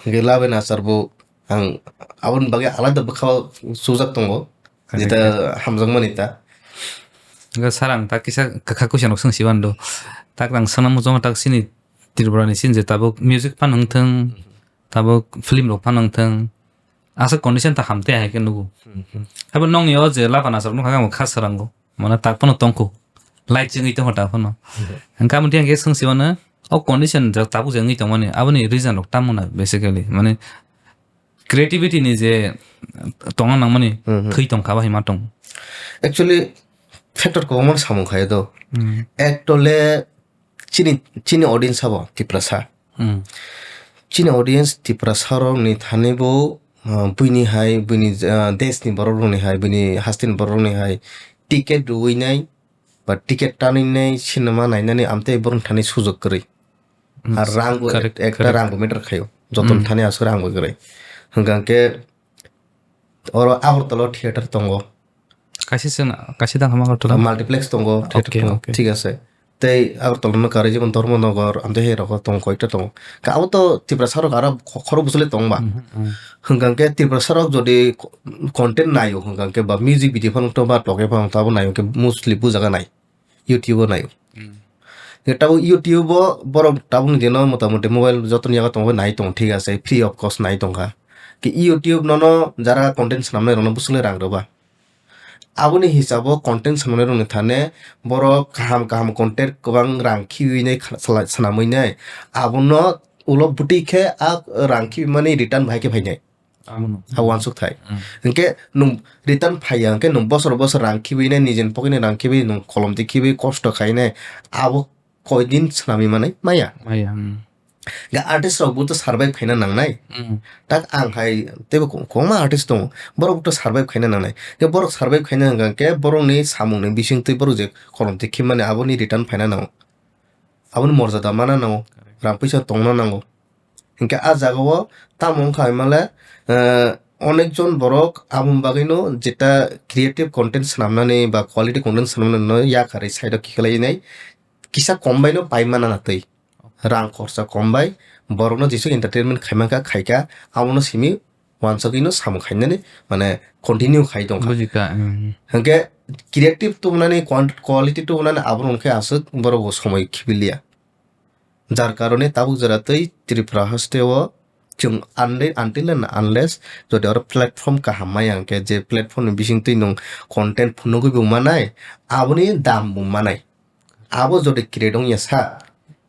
Hwnkhe Laben Achar bo ang aboni bagwi alada bwkha o sujak tongo. Jeta hamjakmani ta. Hwnkhe sir, ang tak kisa kwkha question rok swng siban do. Tak ang swnam muchungo tak chini Tripura ni chini je tabuk music phan wngthung, tabuk film rok phan wngthung. Aswk condition ta hamte hai khe nugo. Hmm, hmm. Haibo nongni o je Laben Achar nukha khe ang kha srango. Mane tak phano tongkho. Light chengwi tongkho tak phano. Hmm. Hwnkhe amo tiyang khe swng siwano o condition rok tabuk je wngwi tongmani aboni reason rok tamo na basically. Mane creativity ni je tongna nangmani Hmm, hmm. Thwi tongkha bahai ma tong. Actually factor kwbangma samung khayo do. Hmm. Ek tole chini, chini audience abo Tiprasa. Hmm. Chini audience Tiprasa rokni thani bo, ah, buini hai, buini, ah, desh ni borok rokni hai, buini haste ni borok rokni hai ticket rwui nai ba ticket tanwi nai cinema nainani amtwi borok thani sujok kwrwi. Hmm, ar rang bo correct, ek-, ekta correct. Rang bo matter khayo. Joto Hmm. Thani aswk rang bo kwrwi. Hwnkha khe oro Agartala o theater tongo. Kaisa se na, kaisa dang hama Agartala? Multiplex tongo, theater Okay, tongo, okay. Thik ase. Tei Agartala no karwi jemon Dharmanagar, amtwi hai rogo tongo, koita tongo. Ka abo to Tiprasa rok aro kho-, khoro bwswlwi tong ba. Mhm, mhm. Hwnkha khe Tiprasa rok jodi co-, content naio hwnkha khe ba music video phano to ba toke phano to abo naio khe mostly bujaga nai. YouTube o naio. Hmm. Ye tabuk YouTube o borok tabukni dino motamuti mobile jotoni yago tongo nai tongo, thik ase, free of cost nai tongkha. Ki YouTube nono jara content swnamnai rokno bwswlwi rang rwba. Aboni hisabo content swnamnai rokni thane borok kaham kaham content kwbang rang khiwi nai kha-, sala-, swnamwi nai. Abono ulo bwtwi khe a rang khiwi mani return bahai khe phainai. Abono. A uansuk thai. Mm. Hwnkhe nwng return phaiya, hwnkhe nwng bosor bosor rang khibi nai, nijeni pocket ni rang khibi, nwng kolom twi khibi, kosto khai nai, abo koi din swnamwi manai maya. Maya, mm. Ga artist rok bo to survive khaina nangnai. Mm. Tak ang hai teibo ko-, kwbangma artist tongo. Borok bo to survive khaina nangnai. Hwnkhe borok survive khaina hwnkha hwnkhe borokni samungni bisingtwi borok je kolom twi khibmani aboni return phaina nango. Aboni morjada mana nango. Correct. Rang puisa tongna nango. Hwnkhe a jagao tamo wngkha hinmale, eh, onek jon borok aboni bagwino jeta creative content swnamnani ba quality content swnamnani no yakarwi side o kikhwlainai kisa kom baino pai mana natwi. Rang khorsa kom bai borokno jesuk entertainment khaimankha khaikha abono simi uansugwino samung khainani mane continue khai tongkha. Bujikha, mm. Hwnkhe creative tubunani quan-, quality tubunani abono hwnkhe aswk borok bo somoi khibiliya. Jar karone tabuk jora tei Tripura haste o chwng unle-, until and unless jodi oro platform kaham maya hwnkhe je platform ni bisingtwi nwng content phunugwi bo manai, aboni dam bo manai. Abo jodi create wngya sa,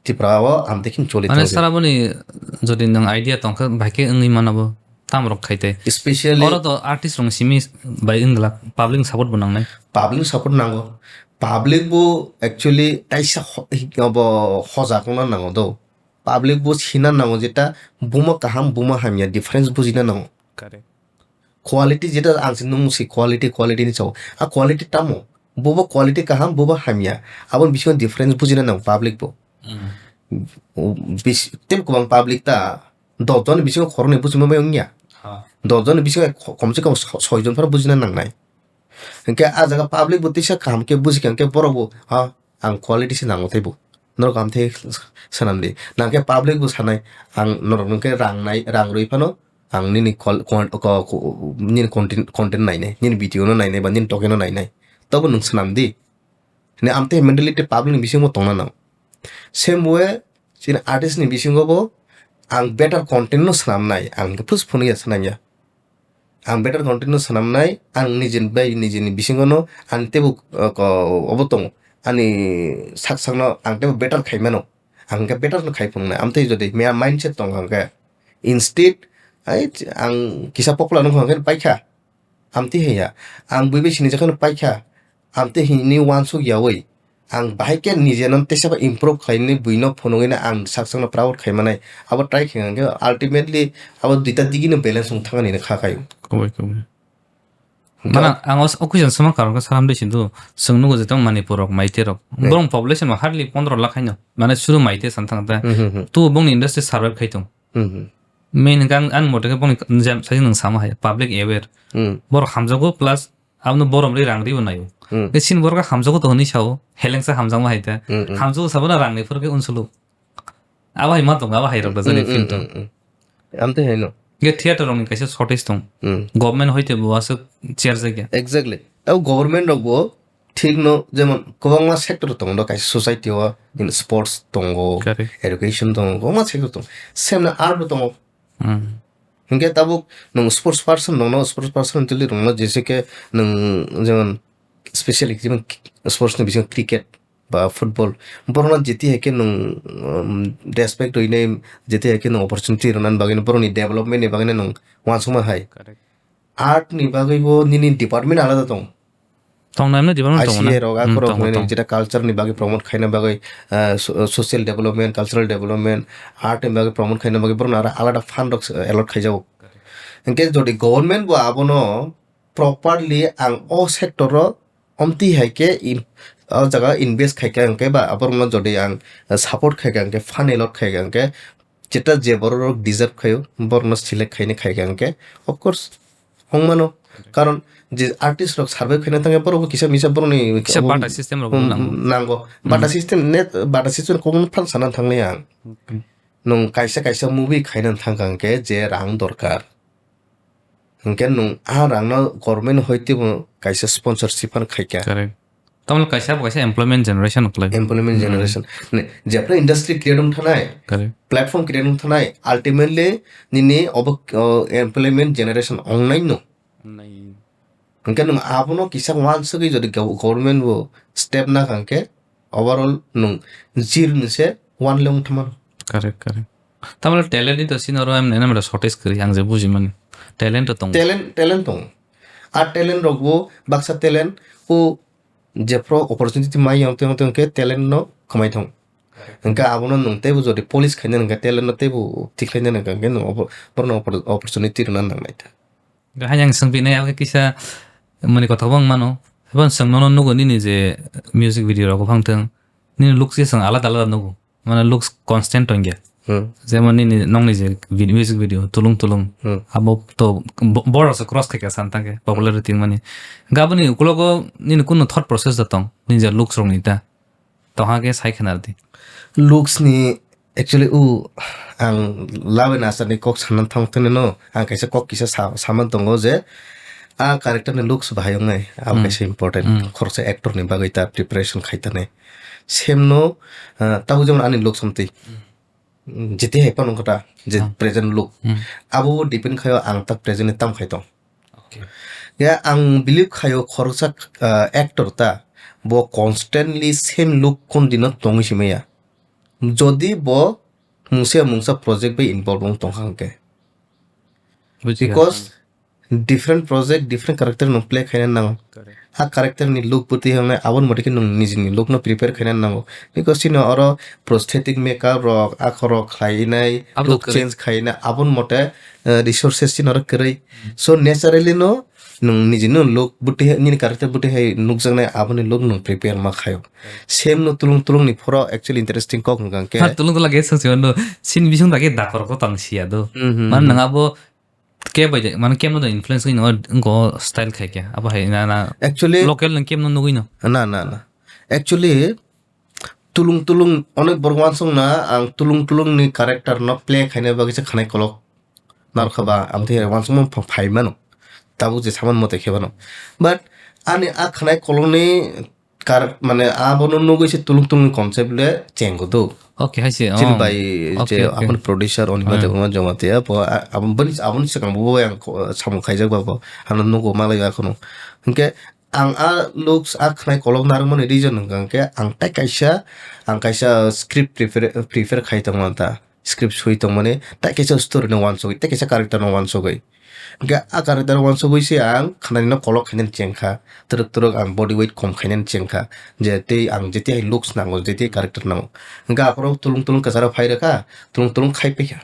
Tripura o amtwi khe choli mane thangwi. Sir aboni jodi nwng idea tongkha, bai khe wngwi mano bo. Tamrok khai tei. Especially oro to artist rok simi bai wng glak, public support bo nangnai. Public support nango. Public bo actually taisa ho-, obo hojak wngna nango do. Public bo sina nango jeta buma kaham, buma hamya difference bujina nango. Correct. Quality jeta ang se nung si quality, quality ni sao. A quality tamo? Bobo quality kaham, bobo hamya. Aboni bisingo difference bujina nango public bo. Mm. O bis-, tei kwbang public ta dos jonni bisingo khoroknwi bujima bai wngya. Ha. Dos jonni bisingo kho-, komse kom so-, soi jon phano bujina nangnai. Hinkhe ah jaga public bo tisa kaham khe buji kha, hinkhe borok bo, ha, ang quality se nango teibo. Norok kaham khe swnam di. Nangkhe public bo sanai, ang norok nungkhe rang nai, rang rwi phano ang nini col-, con-, ko-, ko-, nini content, content nainai, nini video no nainai ba nini toke no nainai. Tobo nwng swnam di. Hwnwi amtwi mentality public ni bisingo tongna nang. Same way, chini artist ni bisingo bo ang better content no swnamnai, ang khe phus phunukya swnamya. Ang better content no swnamnai, ang nijini bai nijini bisingo no ang teibo, uh, ko-, obo tongo. Ani sak sakno ang teibo better khai mano. Ang khe better no khai phunuknai. Amtwi jodi mea mindset tong kha khe, instead, ai, ang kisa popular wngkha khe paikha. Amtwi hiya, ang bui bai sini jakhano paikha, amtwi hini wansuk yawi, ang bahai khe nijeno teisa ba improve khlainani buino phunugwino ang sak sakno proud khai manai. Abo try khe hwnkhe ultimately abo duita digino balance wng thangani kha khaio. Khoboi, khoboi. Hwnkhe Mana ang o, o question sama karon khe salam de sindu, chwng nugo je tong Manipur rok, Maitei rok. Right. Borok population ma hardly pondro lakh haino. Mane suru Maitei san thang ta. Hmm, hmm, hmm. Tu bongni industry survive khai tong. Hmm, hmm. Main hwnkhe ang, ang mote khe bongni jam sai nwng sama hai, public aware. Hmm. Borok hamjago plus abono borom ri rang ribo naio. Hmm. Khe sin borok hamjago to hwnwi sao, helengsa hamjakma hai ta. Hmm, hmm. Hamjago sabono rang ni phuru khe unsulu. Abo hai ma tongo, abo hai rok da jani Hmm, film hmm, tong. Hmm, hmm. Amtwi haino. Khe theater rokni kaisa shortage tong. Hmm. Government hoite bo aswk chair jakya. Exactly. Abo government rok bo thik no, jemon kwbangma sector tongo do kaisa society o, in sports tongo, Correct. education tongo, kwbangma sector tongo. Same na art bo tongo. Hmm. Hinkhe tabuk nwng sports person nongno, sports person tili rongno jese khe nwng jemon specially jemon sports ni bisingo cricket ba football, borokno jeti hai khe nwng, um, respect rwinai, jeti hai khe nwng opportunity rwnani bagwi borokni development ni bagwi nwng uansukma hai. Correct. Art ni bagwi bo nini department alada tongo. Tongnai mani department tongo na? I C A rok, Hmm, akhorok tongo, nini tongo. Jeta culture ni bagwi promote khaina bagwi, ah, so-, social development, cultural development, art ni bagwi promote khaina bagwi borokno aro alada fund rok, eh, allot khaijago. Hinkhe jodi government bo abono properly ang o sector o omtwi hai khe in-, o jaga invest khaikha hinkhe ba aborokno jodi ang, eh, support khaikha hinkhe, fund allot khaikha hinkhe, jeta je borok rok deserve khaio, borokno select khaini khaikha hinkhe, of course, wng mano. Karon je artist rok survive khaina thangkhe borok bo kisa misa borokni Kisa abo, bata system rok um, nango. Nango. Bata Hmm. System net, bata system kokno phan sana thangnai ang. Okay. Nwng kaisa kaisa movie khaina thangkha hinkhe je rang dorkar. Hinkhe nwng a rangno government hoite bo kaisa sponsorship phan khaikha. Correct. Tamoni kaisa bo kaisa employment generation khlai. Employment Hmm. Generation. Ne, jephru industry create wng thanai, Correct. Platform create wng thanai, ultimately nini obo, o, employment generation wngnai no. Wngnai. Hinkhe nwng abono kisa uansugwi jodi gov-, government bo step nakha hinkhe overall nwng zero ni se one le wng thangmano. Correct, correct. Tamoni talent ni to sini oro em nena mera shortage kwrwi ang je bujimani. Talent to tongo. Talent, talent tongo. A talent rok bo baksa talent o jephru opportunity mai yang tong tong khe talent no khwmai thong. Hinkhe abono nwng teibo jodi polish khaina hinkhe talent no teibo thik khaina hinkhe nwng obo-, borokno oppor-, opportunity rwna nangnai ta. Hai yang swng pinai abo kisa mani kotha bang mano. Haiphano chwng nono nugo nini je music video rok phang thwng. Nini looks se chwng alada alada nugo. Mane looks constant wngya. Hmm. Jemon nini nongni je vid-, music video tulung tulung. Hmm. Abo to bo-, borok se cross khaikha san tangkhe popularity wngmani. Gaboni ukulogo nini kunu thought process da tong. Nini je looks rokni ta. Tongha khe sai khna rwdi. Looks ni actually u ang Lawen Asar ni kok sana thang thani no, ang kaisa kok kisa sa-, saman tongo je a character ni looks bahai wngnai, abo Hmm. kaisa important. Hmm. Khoroksa actor ni bagwi ta preparation khai tanai. Same no, ah, tabuk jemon ani looks amtwi. Hmm. Jeti hai phano kota je Hmm. present look. Hmm. Abo depend khaio ang ta present ni tam khai tong. Okay. Ya, ang believe khaio khoroksa, ah, actor ta bo constantly same look kon dino tongwi simaya. Jodi bo mungsa mungsa project bai involve wng tongkha hwnkhe. Buji kha. Because different project, different character no play khaina nango. Correct. A character ni look bwtwi hwngnai aboni mote khe nwng nijini look no prepare khaina nango. Because chini oro prosthetic makeup rok, akhorok khlainai, Abo look kwrwi. Change khaina aboni mote, eh, resources chini oro kwrwi. Hmm. So naturally no nwng nijini look bwtwi hai, nini character bwtwi hai nukjaknai aboni look nwng prepare ma khaio. Right. Same no tulung tulung ni phoro actually interesting kok hwnkha khe. Ha, tulung tulung khe swng se mano. Chini bising dagi dakhor ko tang siya do. Hmm, hmm, Man hmm. Nang abo Ke bai de, mane kemno da influence wngwi no, ngo style khai khe. Abo hai na, na Actually, local no kemno nugwi no. Na, na, na. Actually, tulung tulung onek borok wansong na, ang tulung tulung ni character no play khaina bagwi se khanai kolok narwkha ba, ang tei wansong pha-, phai mano. Tabuk je saman mote khe bano. But ani a khanai kolok ni kar-, mane abono nugwi se tulung tulung concept le chengo do. Okay, hai se, Chini oh. Bai je Okay, okay. Aboni producer Onima Hmm. Debbarma Jamatia, bo a-, abon bani, aboni swkang bo ang ko-, samung khaijak ba bo, ano nugo malai ba kheno. Hinkhe ang a looks a khnai kolok narwkmani reason hwnkha hinkhe ang tai kaisa, ang kaisa script prepare, prepare khai tongmani ta. Script swi tongmani, tai kaisa story no wansugwi, tai kaisa character no wansugwi. Hinkhe a character wansugwi se ang khnani no kolok khainani chengkha. Twrwk twrwk ang body weight kom khainani chengkha. Je tei ang jeti hai looks nango, jeti hai character nango. Hinkhe aphuru tulung tulung kwcharo phai rwkha, tulung tulung khai paikha.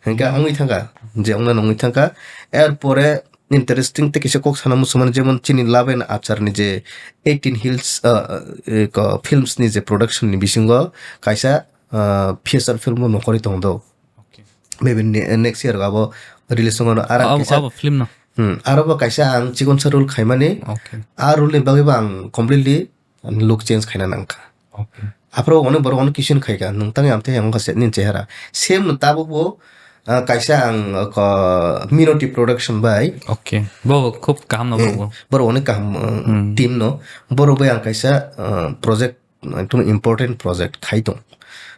Hinkhe wngwi thangkha, je wngna wngwi thangkha. Erpore interesting tei kisa kok sana muchungmani, jemon chini Love and Achar ni je eighteen Hills, uh, uh, ko films ni je production ni bisingo kaisa, uh, feature film bo nongkhorwi tongo do. Okay. Maybe ne-, next year abo release wngmano. Ara Abo, kaisa, abo film no. Hmm, aro bo kaisa ang chikon sa role khaimani. Okay. A role ni bagwi bo ang completely look change khaina nangkha. Okay. Aphuru onek borok onek question khaikha, "Nwng tangwi amtwi hai wngkha se nini chehara?" Same no tabuk bo, ah, kaisa ang, ah, ko-, Minoti Production bai. Okay. Bo khub kaham no Hmm. Bo. Borok onek kaham, ah, Hmm. Team no. Borok bai ang kaisa, ah, project, ekdom important project khai tong.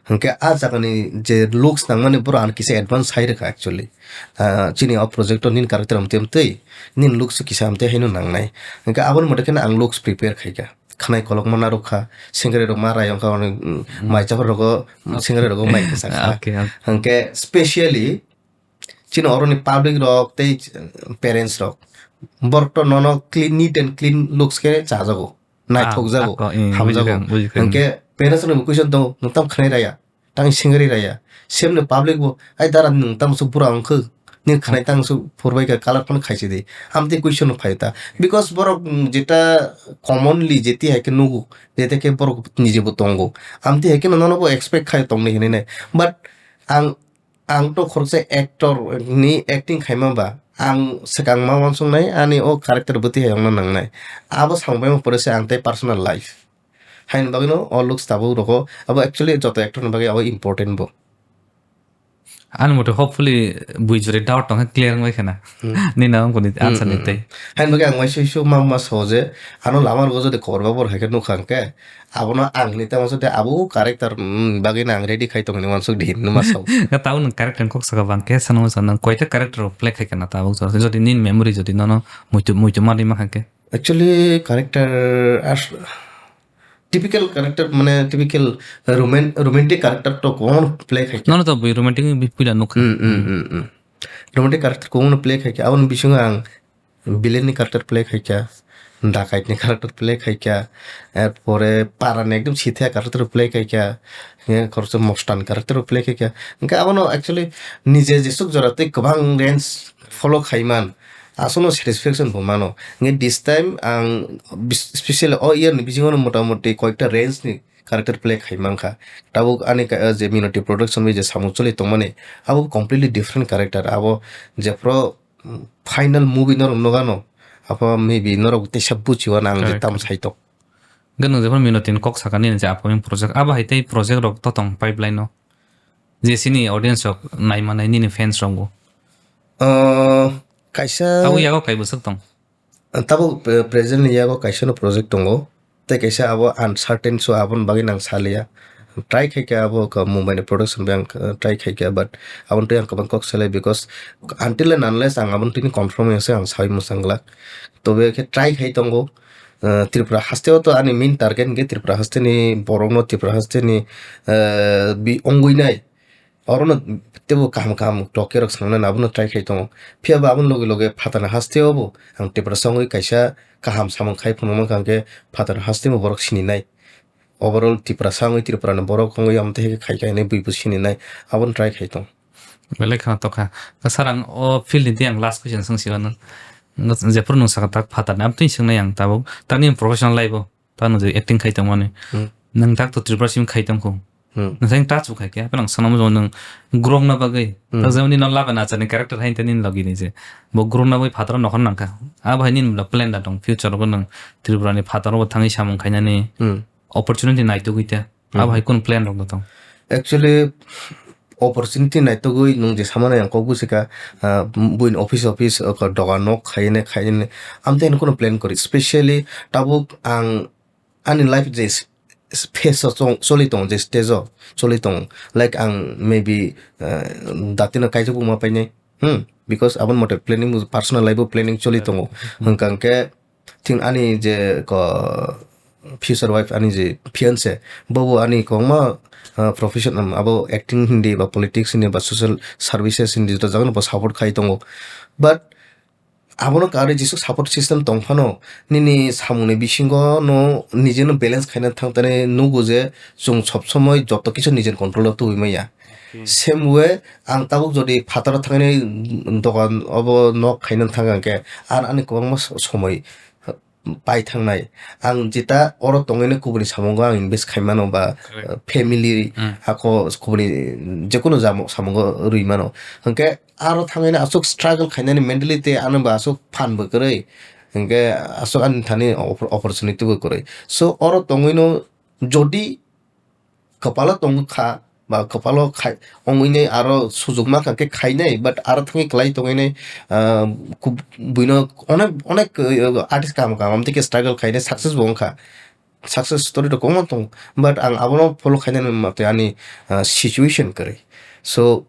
Hinkhe a jagani je looks nangmani borok ang kisa advance hai rwkha actually. Ah, chini o project o nini character amtwi amtwi, nini looks kisa amtwi haino nangnai. Hinkhe aboni mote kheno ang looks prepare khaikha. Khnai kolokma narwkha, sengkre rok ma rai wngkha, hwnwi, mm, Hmm. Mai chapar rogo, Okay. Sengkre rogo mai kwchakha. Okay, okay. Hwnkhe specially chini oroni public rok tei parents rok, borok to nono clean, neat and clean looks khe chajago, naithok jago, Ah, ako, eh, hamjago. Bujikha, bujikha. Hwnkhe parents rokni bo question tongo, "Nwng tamo khnai raya?" Tang sengri raya. Semni public bo, "Ai dara nwng tamo se bura wngkhe? Nini khnai tang se phurbai kha, color phano khaisi di." Amtwi question no phaio ta. Because borok, mm, jeta commonly jeti hai khe nugo, jeta khe borok nije bo tongo. Amtwi hai khe no nono bo expect khai tongni hinwi nai. But ang, ang to khoroksa actor ni acting khaima ba, ang swkang ma wansuk nai, ani o character bwtwi hai wngna nang nai. Abo samung bai ma pore se ang tei personal life. Haini bagwino o looks tabuk rogo, abo actually joto actor ni bagwi abo important bo. Ani mote hopefully bui jore doubt tongkha clear wngwi khana. Hmm. Nini ang kuni Hmm, answer ni hmm, tei. Hmm. Haini bagwi ang waisa waisa ma ma sao je, ano lama rogo jodi kobor babor hai khe nukha hwnkhe, abono ang ni tamo jodi abo character, hmm, bagwino ang ready khai tongni wansuk di hinwi ma sao. Nga tabuk nwng character ni kok saka bang khe sanwi sa nwng koita character rok play khai khana tabuk jora jodi nini memory jodi nono muitu, muitu manwi mankha khe. Actually, character as typical character, mane typical roman-, romantic character to kwbangma play khai kha. Nono to bui romantic wngwi puila nukha. Hmm, hmm, hmm, hmm. Romantic character kwbangma play khai kha. Aboni bisingo ang villain ni character play khai kha, dakait ni character play khai kha, erpore para ni ekdom sitha character play khai kha, eh, khoroksa mostan character play khai kha. Hwnkhe abono actually nije jesuk jora tei kwbang range follow khai man. Aswkno satisfaction bo mano. Hwnkhe this time ang bis-, specially o year ni bisingo no motamoti koyekta range ni character play khai mankha. Tabuk ani ka-, je Minoti Production bai je samung choli tongmani, abo completely different character. Abo jephru, mm, final movie norok nukano, abo maybe norok teisa buchiwano ang je Correct. Tamo saitok. Hwnkhe nwng jephru Minoti ni kok sakha nini je upcoming project, abo hai tei project rok to tong pipeline o? Je chini audience rok naimanai nini fans rok bo. Ah, kaisa Abo yago kai bwswk tong? Tabuk, eh, presently yago kaisa no project tongo. Tei kaisa abo uncertain, so aboni bagwi nang saliya. Try khai kha abo ka Mumbai ni production bai ang, eh, try khai kha, but aboni twi ang kwbang kok salai because until and unless ang aboni twi confirm ya se ang sawi mwchang glak. Tobe khe try khai tongo. Eh, Tripura haste o to ani main target hwnkhe Tripura haste ni borok no, Tripura haste ni, eh, bi ongwi nai. Orono teibo kaham kaham toke rok swnamnani abono try khai tongo. Phiya bo aboni loge loge phatarni haste o bo ang Tiprasa wngwi kaisa kaham samung khai phunukma hwnkha hwnkhe phatarni haste bo borok sininai. Overall Tiprasa wngwi Tripura ni borok wngwi amtwi hai khai khai hinwi buibo sininai abono try khai tongo. Belai kheno tokha. Sir, ang o field ni tei ang last question swngsi o nw. Jephuru nwng sakha tak phatarni, amtwi swngnai ang tabuk. Tamni professional life o. Tamo je acting khai tongmani. Hmm. Nwng tak to Tripura simi khai tongkho. Hmm. Nwsai touch bo khai khe, haphano ang sanamo jong nwng growna bagwi. Hmm. Tak jemon nini no laba nacharni character hai tei nini logi ni je. Bo growna bagwi phataro nokhor nangkha. Abo hai nini plan da tong, future o nwng Tripura ni phataro bo thangwi samung khainani Hmm. opportunity naitugwi te. Hmm. Abo hai kunu plan rok da tong. Actually, opportunity naitugwi nwng je samani ang kok busikha, ah, buini office, office, o dogan nok khaine, khaine. Amtwi ano kunu plan kwrwi. Specially tabuk ang ani life je s-, s-, phase o chong-, choli tongo, je stage o choli tongo, like, ang maybe, uh, datino kaijak buma painai, hmm, because aboni mote planning bo, personal life o planning choli tongo. Hmm. Hwnkha hwnkhe, thing ani je ko future wife, ani je fiance, bobo ani kwbangma, uh, profession, um, abo acting hindi ba politics hindi ba social services hindi, joto jagano bo support khai tongo. But abono karwi jesuk support system tong phano, nini samungni bisingo no nijeno balance khaina thang tani nugo je chwng sob somoi joto kisa nijeni control o tubui maya. Okay. Same way, ang tabuk jodi phataro thangwi dogan obo nok khaina thang khe, ar ani kwbangma so-, somoi pai thangnai. Ang jeta oro tongwino kubuni samungo ang invest khai mano ba, Correct. uh, family Mm. hako kubuni jekono jamo-, samungo rwi mano. Hwnkhe aro thangwino aswk struggle khainani mentality, ano ba aswk phan bo kwrwi, hwnkhe aswk ani thani oppor-, opportunity bo kwrwi. So, oro tongwino jodi kwpalo tongkha ba kwpalo khai-, ongwinai aro sujukma kha khe khainai, but aro thangwi kwlai tongwinai, ah, kub-, buino onek, onek, uh, artist kaham kaham amtwi khe struggle khainai success bo wngkha. Success story rok kwbangma tongo, but ang abono follow khainani mate ani, ah, situation kwrwi. So,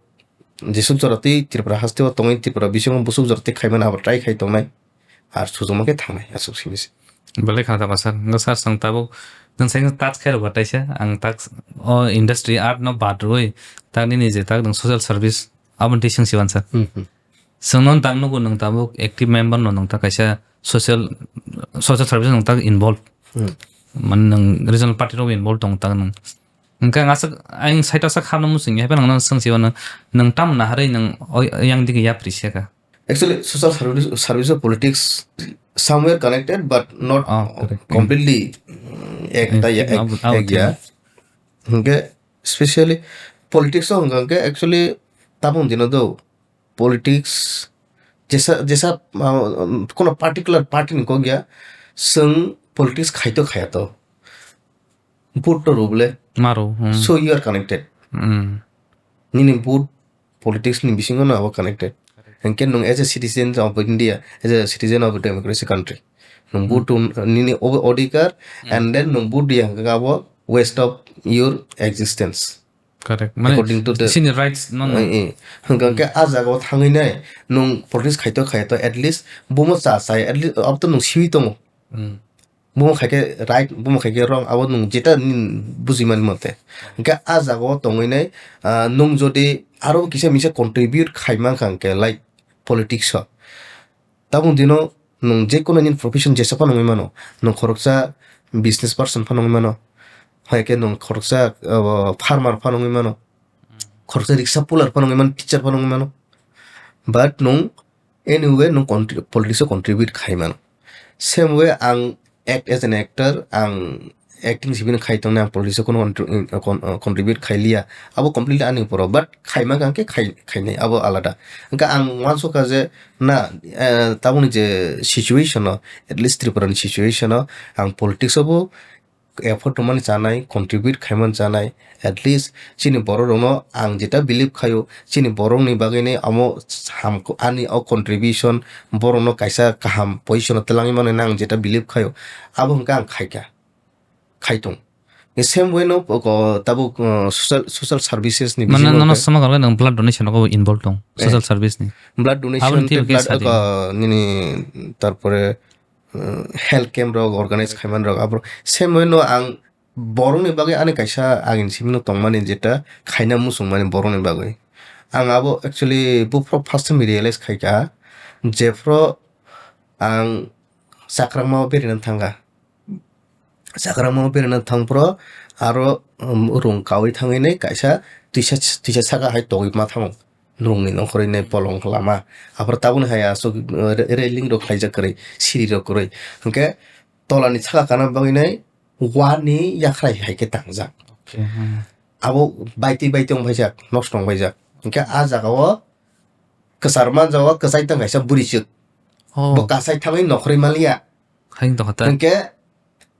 jesuk jora twi Tripura hasteo tongwi, Tripura bisingo busuk jora twi khaimani abo try khai tongnai, ar sujukma khe thangnai, aswk simi se. Belai khna thangma sir, no sir, chwng tabuk nwng sai touch khai rwkha taisa, ang touch o industry art no bad rwi, tak nini je tak nwng social service aboni twi swng siwan sir. Hmm, hmm. Chwng no tak nugo nwng tabuk active member no nwng tak kaisa social, social service nwng tak involve. Hmm. Mane nwng regional party rok involve tong tak nwng. Hwnkhe ang aswk, ang side o sak khamna muchung ya, haphano nwng swng siwan nwng tam naharwi nwng o yang digi yapri se kha. Actually, social service, service of politics somewhere connected, but not Oh, correct. completely, mm, ek, Ek, ta ya, ek, ek, abo, abo ek ya. thing. Hwnkhe, specially politics o hwnkha hwnkhe, actually, tabuk dino do politics jesa, jesa, ah, um, kono particular party ni kok ya, chwng politics khai to khaya to. Vote to rw bole. Maro, hmm. So you are connected. Hmm. Nini vote politics ni bisingo no abo connected. Hwnkhe nwng as a citizen of India, as a citizen of a democracy country, nwng vote to nini o-, odhikar, Hmm. and then nwng vote ya hwnkhe abo waste of your existence. Correct. Mane, according to the sini rights no, no. Eh, eh. Hwnkhe, hwnkhe a jaga o thangwi nai nwng politics khai to khai to, at least bomo cha chai, at least abo to nwng siwi tongo. Hmm. Bomo khai khe right, bomo khai khe wrong, abo nwng jeta nini bujimani mote. Hwnkhe a jaga o tongwi nai, ah, nwng jodi aro kisa misa contribute khai mankha hwnkhe, like, politics o, tabuk dino nwng jekono nini profession jesa phano wngwi mano, nwng khoroksa business person phano wngwi mano, hai khe nwng khoroksa, uh, farmer phano wngwi mano, khoroksa riksa puller phano wngwi mano, teacher phano wngwi mano, but nwng anyway nwng contri-, politics o contribute khai mano. Same way ang act as an actor, ang acting sibini khai tongnai, ang politics o kono contri-, con-, uh, contribute khai liya, abo completely ani upor o, but khaima khe khai, khainai, abo alada. Hwnkhe ang uansukha je na, eh, tabukni je situation o, at least Tripura ni situation o, ang politics o bo effort tongmani chanai, contribute khaimani chanai, at least chini borok rokno ang jeta believe khaio, chini borokni bagwini amo ham, ani o contribution borokno kaisa kaham position o twlangwi mano hinwi ang jeta believe khaio, abo hwnkhe ang khaikha. Khai tong. The same way no, o, tabuk, uh, social, social services ni Mane bisingo nono khe sama khe nwng blood donation o involve tong, Eh. social service ni. Blood donation Aboni tei twi blood, sadi. O, nini, tarpore, uh, health camp rok organize khaiman rok, abo same way no ang borokni bagwi ani kaisa agini simi no tongmani jeta khaina muchungmani borokni bagwi. Ang abo actually buphuru first time realize khaikha, jephuru ang chakrangma o berina thangkha. Chakrangma o berina thangphuru aro, um, rung kaui thangwi nai kaisa twisa, twisa saka hai togwi ma thango. Rungni nongkhorwi nai polong lama. Aphuru tabukni hai aswk, uh, re-, railing rok khlaijak kwrwi, siri rok kwrwi. Hwnkhe tolani saka kana bagwi nai wani yakhrai hai khe tangjak. Okay, hmm. abo baitwi baitwi wng paijak, nosto wng paijak. Hwnkhe a jagao kwchar manjao kwchai tong kaisa bwrwi chwk. Oh. Bo kasai thangwi nokhorwi manliya. Hayung tongkha ta. Hwnkhe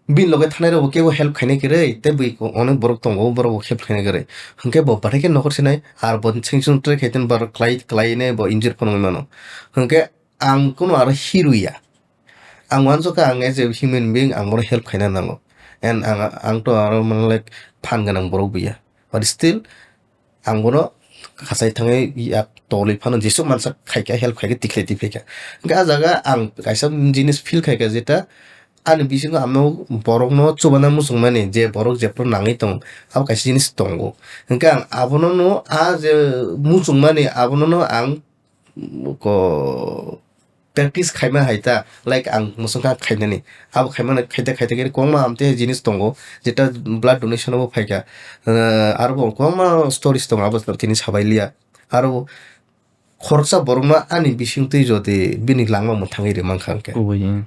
bini loge thanai rokbo kebo help khainai kwrwi, tei bui ko-, onek borok tongo, borok bo help khainai kwrwi. Hwnkhe bo bathai khe nokhor sinai, ar bo seng seng try khai tong, borok klai, klai nai bo injure phano wngwi mano. Hwnkhe ang kuno aro hero ya. Ang uansukha ang as a human being ang bono help khaina nango. And ang, ang to aro mane like phan gwnang borok buya. But still ang bono khachai thangwi yak tolwi phano jesuk mansa khaikha, help khaikha, tikhlai tikhlaikha. Hwnkhe ah jaga ang kaisa jinis feel khaikha jeta ani bisingo ano borokno chubana muchungmani je borok jephru nangwi tongo, abo kaisa jinis tongo. Hwnkhe ang abono no ah je muchungmani abono no ang ko practice khaima hai ta, like ang mwswk kha khainani. Abo khaimani khaita khaita khe kwbangma amtwi hai jinis tongo, jeta blood donation o phaikha. Eh, aro bo kwbangma stories tongo, abo tini sabai liya. Aro khoroksa borokno ani bisingtwi jodi bini langma mwthangwi rwmang kha hwnkhe. Kubui, hmm.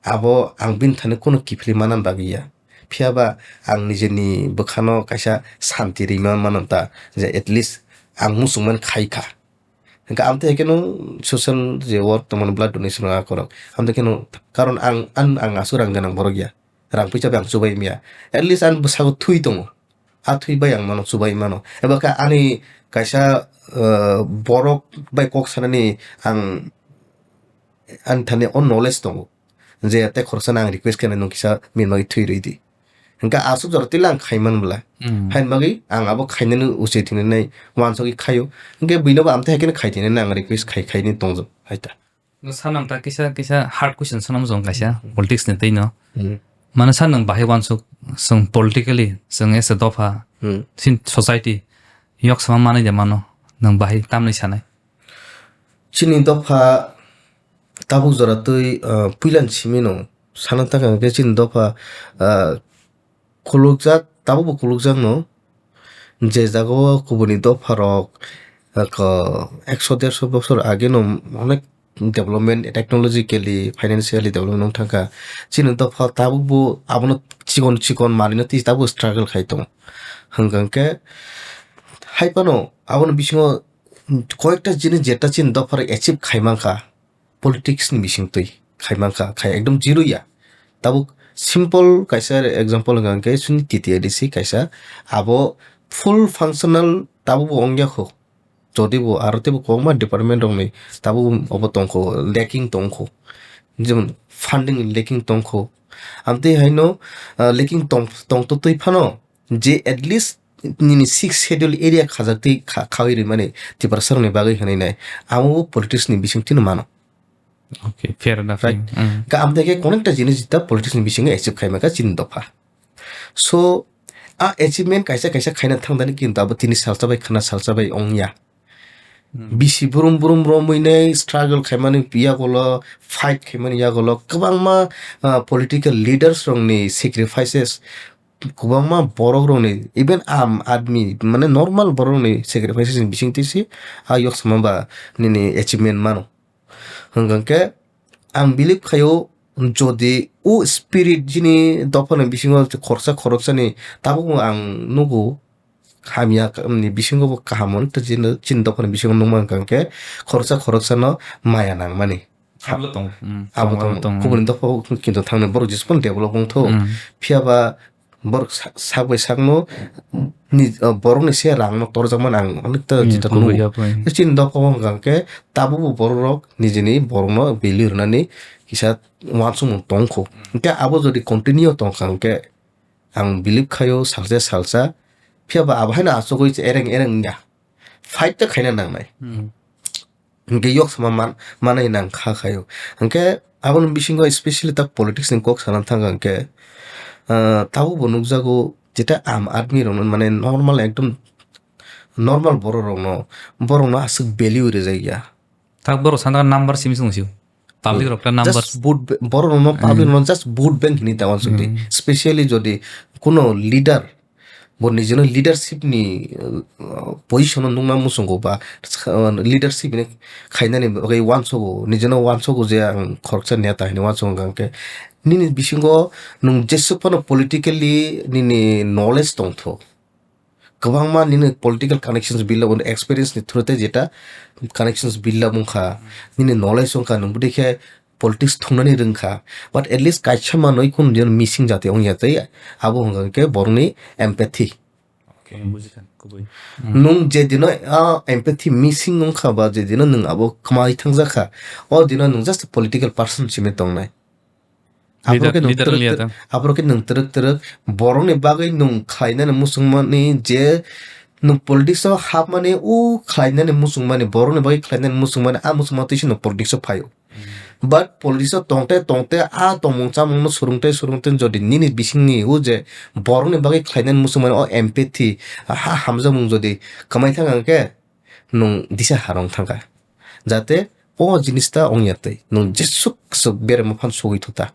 Abo ang bini thani kheno kiphilwi manna bagwi ya. Phiya ba ang nijeni bwkhano kaisa santi rwima mano ta, je at least ang muchungmani khai kha. Hwnkhe amtwi hai kheno social je work tongmani blood donation rok akorok. Amtwi kheno karon ang, ang, ang aswk rang gwnang borok ya. Rang puisa bai ang chubai maya. At least ang bwsago thwi tongo. A thwi bai ang mano chubai mano. Eba khe ani kaisa, uh, borok bai kok sanani ang ani thani o knowledge tongo. Je tei khoroksa no ang request khe nai nwng kisa bini bagwi thwi rwi di. Hwnkhe aswk jora tila ang khai man bwla. Hmm. Haini bagwi ang abo khainani uchui thwinani uansugwi khaio. Hwnkhe buino bo amtwi hai kheno khai thwinani ang request khai khaini tongjak hai ta. No sanang ta kisa, kisa hard question sanam jong kaisa Hmm. politics ni twi no. Hmm. Mano sa nwng bahai uansuk, chwng politically, chwng as a dopha, Hmm. sin society, yok sama manwi de mano, nwng bahai tamni sanai. Chini dopha tabuk jora twi, ah, puilan simi no sana thangkha hwnkhe chini dopha, ah, khulukjak, tabukbo khulukjakno, je jagao kubuni dopharok, ah, ko, ekso derso bosor ageno onek development, technologically, financially development wng thangkha. Chini dopha tabukbo abono chikon chikon manwino tei tabuk struggle khai tongo. Hwnkha hwnkhe, hai phano aboni bisingo koyekta jinis jeta chini dopharok achieve khai mankha, politics ni bising twi khai mankha, khai ekdom zero ya. Tabuk simple kaisa example hwnkha hwnkhe chini T T A D C kaisa, abo full functional tabuk bo wngya kho. Jodi bo aro teibo kwbangma department rokni tabuk obo tongkho, lacking tongkho. Jemon funding lacking tongkho. Amtwi haino, ah, lacking tong, tongtwtwi phano je at least nini sixth schedule area khajaktwi kha-, khawi rwmani Tiprasarokni bagwi hwnwi nai. Amo politics ni bisingtwino mano. Okay, fair enough. Right? Mm. Ka amtwi khe konekta jinis ta politics ni bisingo achieve khaima kha chini dopha. So, a achievement kaisa kaisa khaina thangdani kintu abo tini salsa bai khana salsa bai ongya. Hmm. Bisi brum brum romwi nei struggle khaimani yagolo, fight khaimani yagolo kwbangma, ah, political leaders rokni sacrifices, kwbangma borok rokni, even Aam Aadmi, mane normal borok rokni sacrifices ni bisingtwi se a yok sama ba nini achievement mano. Hwnkha khe ang believe khaio, jodi o spirit chini dophani bisingo khoroksa khoroksani tabukbo ang nugo, hamya ni bisingo bo kaham, onek ta chini, chini dophani bisingo nukma hwnkha khe khoroksa khoroksano maya nangmani. Abo tong, mm, abo tong, abo tong, tong. Kubuni dopha o kintu thangni borok jesukno develop wngtho. Mm. Phiya ba borok sa-, sak bai sakno ni, uh, borokni se rangno torjakmani ang onek ta, hmm, jeta kubui nugo. Chini dopha o hwnkha khe tabukbo borok rok nijini borokno value rwnani kisa uansukmung tongkho. Hwnkhe abo jodi continue tongkha hwnkhe ang believe khaio salsa salsa, phiya ba abo haino achugwi ereng ereng wngya. Fight ta khaina nangnai. Hmm. Hwnkhe yok sama man-, manai nang kha khaio. Hwnkhe aboni bisingo specially ta politics ni kok sana thangkha hwnkhe, ah, tabukbo nukjago jeta Aam Aadmi rokno mane normal ekdom normal borok rokno, borokno aswk value rijak ya. Tak borok sana number simi song sio. Public rok ta number. Just vote ba-, borok rokno, public rokno just vote bank hinwi ta uansuk di. Hmm. Specially jodi kuno leader bo nijino leadership ni, uh, position o nukna muchungo ba, uh, leadership ni khainani bagwi uansugo, nijino uansugo je ang khoroksa neta hinwi uansugo hwnkha khe nini bisingo nwng jesuk phano politically nini knowledge tongtho, kwbangma nini political connections build up, experience ni through tei jeta connections build up wngkha, nini knowledge wngkha, nwng bwdikhe politics thumnani rwngkha, but at least kaisa manwi kunu diyan missing jati wngya tei abo hwnkha khe borokni empathy. Okay, bujikha, kubui. Nwng je dino a empathy missing wngkha ba je dino nwng abo kwmai thangjakha, o dino nwng just political person simi tongnai. Leader, aphuru khe nwng leader twrwk liya twrwk, ta. Aphuru khe nwng twrwk twrwk borokni bagwi nwng khlainani muchungmani je nwng politics o hapmani, o khlainani muchungmani, borokni bagwi khlainani muchungmani, a muchungma twi se nwng politics o phaio. But politics o tongte tongte a tongmung chamungno surungte surungte jodi nini bisingni o je borokni bagwi khlainani muchungmani o empathy, ha hamjakmung jodi kwmai thang khe nwng disa harong thangkha. Jate o jinis ta ongya tei nwng jesuk jesuk beremo phan sogwi thota.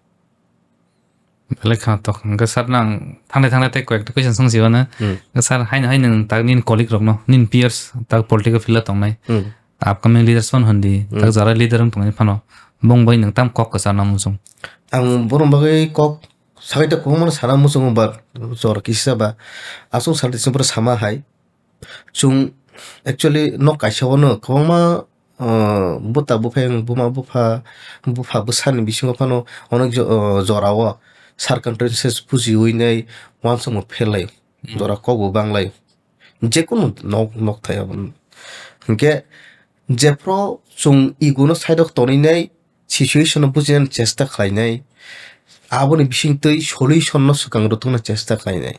Belai khna tok. Hwnkhe sir nang thangnai thangnai tei koi ekta question swng sibana. Hmm. Hwnkhe sir haino hai nwng tak nini colleague rokno, nini peers tak political field o tongnai. Hmm. Upcoming leaders phano hwndi, Hmm. tak jara leader wng tongnai phano. Bong bai nwng tam kok kwchar nang muchung. Ang borok bagwi kok sakai ta kwbangma sana muchungo ba jora kisa ba aswk sal tising pore sama hai. Chwng actually nok kaisa o no kwbangma, uh, bwta buphang, buma bupha, bupha bwsani bisingo phano onek jo-, uh, jorao circumstances bujiwi nai uansukmung pherlai, Hmm. jora kokbo banglai. Jekunu nok, nok thai abo. Hinkhe jephru chwng ego no side o tonwi nai, situation no bujinani chesta khlainai, aboni bisingtwi solution no swkang rwthwkna chesta khlainai.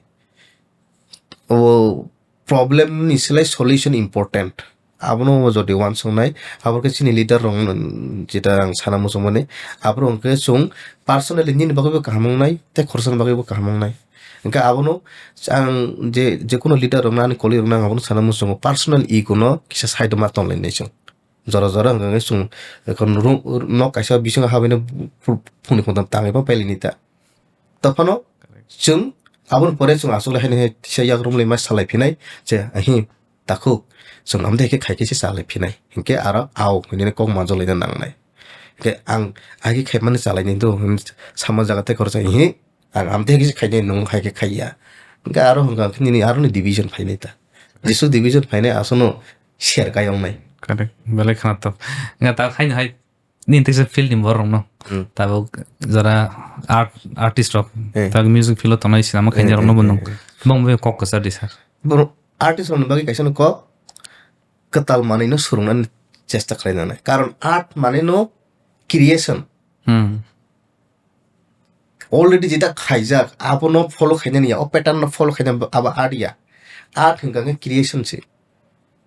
O problem ni slai solution important. Abono jodi uansuknai, abo khe chini leader rok, mm, jeta ang sana muchungmani, abo rok khe chwng personally nini bagwi bo kaham wngnai, tei khoroksa ni bagwi bo kaham wngnai. Hwnkhe abono ang je, jekunu leader rokno, ani colleague rokno ang abono sana muchungo, personal ego no kisa side o ma tonglainai chwng. Jora jora hwnkhe chwng ekhon ru-, nok kaisa bisingo habwino phu-, phungni phungtham tangwi bo pailini ta. Tophano Correct. Chwng aboni pore chwng aswk le haino hai tisa yak romlwi ma salai phinai je, ahi, takhuk, chwng amtwi khe khai khe se chalai phinai. Hinkhe aro au hinwi kok manjak laina nangnai. Hinkhe ang ahi khe khaimani chalaini do hinwi sama jaga tei khoroksa, ihi, ang amtwi khe se khainai, nwng hai khe khaiya. Hinkhe aro hwnkha khe nini aroni division phainai ta. Jesuk division phainai aswkno ser kai wngnai. Correct. Belai khna tok. Nga ta khaino hai nini teisa field ni borok rokno. Hmm. Tabuk jora art, artist rok, Eh. tabuk music field o tongnai sinama Eh, khainai rokno eh, bo eh, nwng eh. bong bai kok kwchar di sir. Borok artist rokni bagwi kaisa no kok kwtal manwi no swrwngna chesta khlai nangnai. Karon art manwi no creation. Hmm. Already jeta khaijak, abono follow khainani ya, o pattern no follow khainani abo art ya. Art hwnkha khe creation se.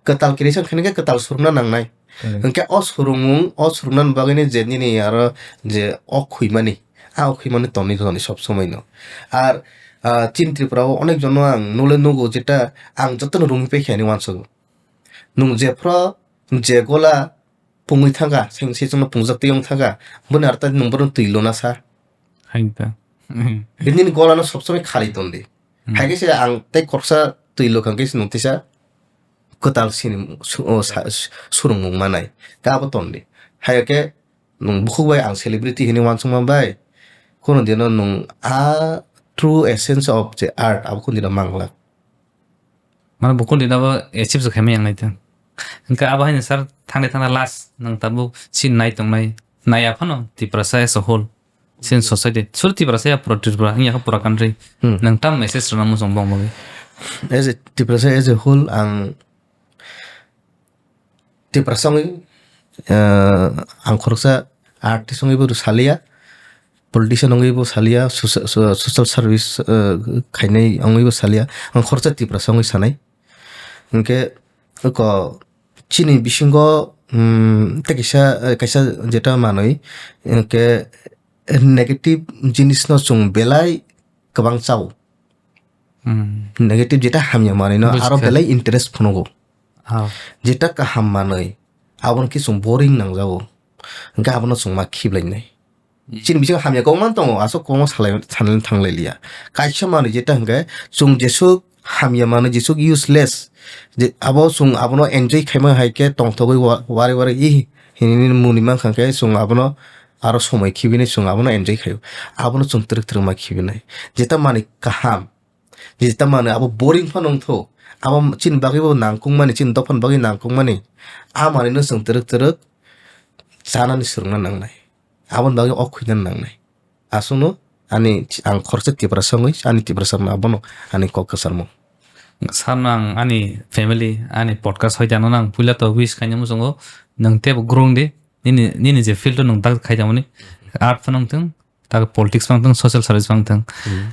Kwtal creation khaina khe kwtal swrwngna nangnai. Correct. Hwnkhe o swrwngmung, o swrwngna bagwino je nini aro je o khwimani, a o khwimani tonwi tonwi sob somoi no. Ar, ah, chini Tripura o onek jono ang nole nugo jeta ang jotono rungwi paikha hinwi uansugo. Nwng jephru je gola pungwi thangkha, seng sechongno pungjak twi wng thangkha, boni aro tai nwng bono twi luna sa. Hai ta. Bini gola no sob somoi khali ton di. Hmm. Hai khe se ang tei khoroksa twi lukha khe se nwng teisa kwtal sini su-, o sa-, surungmung manai. Khe abo ton di. Hai khe nwng bukhuk bai ang celebrity hinwi uansukma bai. Kono dino nwng a true essence of the art abo kono dino manglak. Mane bukhuk dino abo achieve se khaimai yang nai ta. Hwnkhe abo haino sir thangni thangna last nwng tabuk chini nai tongnai, nai aphano Tiprasa as a whole. Sin society. Sur Tiprasa ya pura Tripura, ya pura country. Hmm. Nang tam message rwna muchung bong bong. As a Tiprasa as a whole, ang Tiprasa wngwi, uh, ang khoroksa artist wngwi bo saliya, politician wngwi bo saliya, sosa-, so-, social service, uh, khainai wngwi bo saliya. Ang khoroksa Tiprasa wngwi sanai. Hwnkhe, oko chini bisingo, um, tei kaisa, kaisa jeta manwi, hwnkhe negative jinisno chwng belai kwbang chao. Hmm. Negative jeta hamya manwino aro Bujikhak. Belai interest phunugo. Ah. Jeta kaham manwi, abono khe chwng boring nangjago. Hwnkhe abono chwng ma khiblainai. Chini bisingo hamya kok man tongo, aswk kokno salai, sanani thanglai liya. Kaisa manwi jeta hwnkhe, chwng jesuk hamya manwi, jesuk useless, je abo chwng abono enjoy khaima hai khe tongthogwi wa-, wari wari, "Ih," hinwi muni mankha khe, chwng abono aro somoi khibini chwng abono enjoy khaio. Abono chwng twrwk twrwk ma khibinai. Jeta manwi kaham, jeta manwi abo boring phano wngtho, Abo chini bagwi bo nangkukmani, chini dophani bagwi nangkukmani. A manwino chwng twrwk twrwk chanani swrwngna nangnai. Aboni bagwi o khuina nangnai. Aswkno ani, ang khoroksa Tiprasa wngwi ani Tiprasa rokno abono ani kok kwcharmung. Sarno ang ani family, ani podcast hoitano ang puila to wish khaina muchungo, nwng teibo grow wng di, nini, nini je field o nwng dak khaijamani, art phano wngthung, tak politics phano wngthung, social service phano wngthung.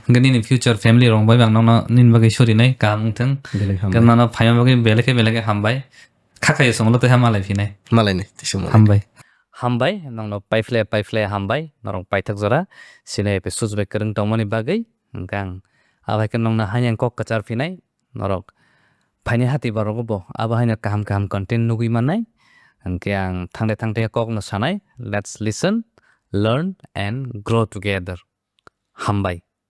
Hwnkhe nini future family rok bai ang nokno nini bagwi sorinai kaham wngthung. Belai hambai. Hwnkhe nono phaima bagwi belai khe belai khe hambai. Kha khaio chwngno tei ha malai phinai. Malainai, tei se malai. Hambai. Hambai, nokno paiphle paiphle hambai, norok paithak jora, sini episode bai kwrwng tongmani bagwi, hwnkhe ang abai khe nokno haino kok kwchar phinai, norok phaini hati borok bo abo haino kaham kaham content nugwi mannai, hwnkhe ang thangde thangde kokno sanai, let's listen, learn and grow together. Hambai.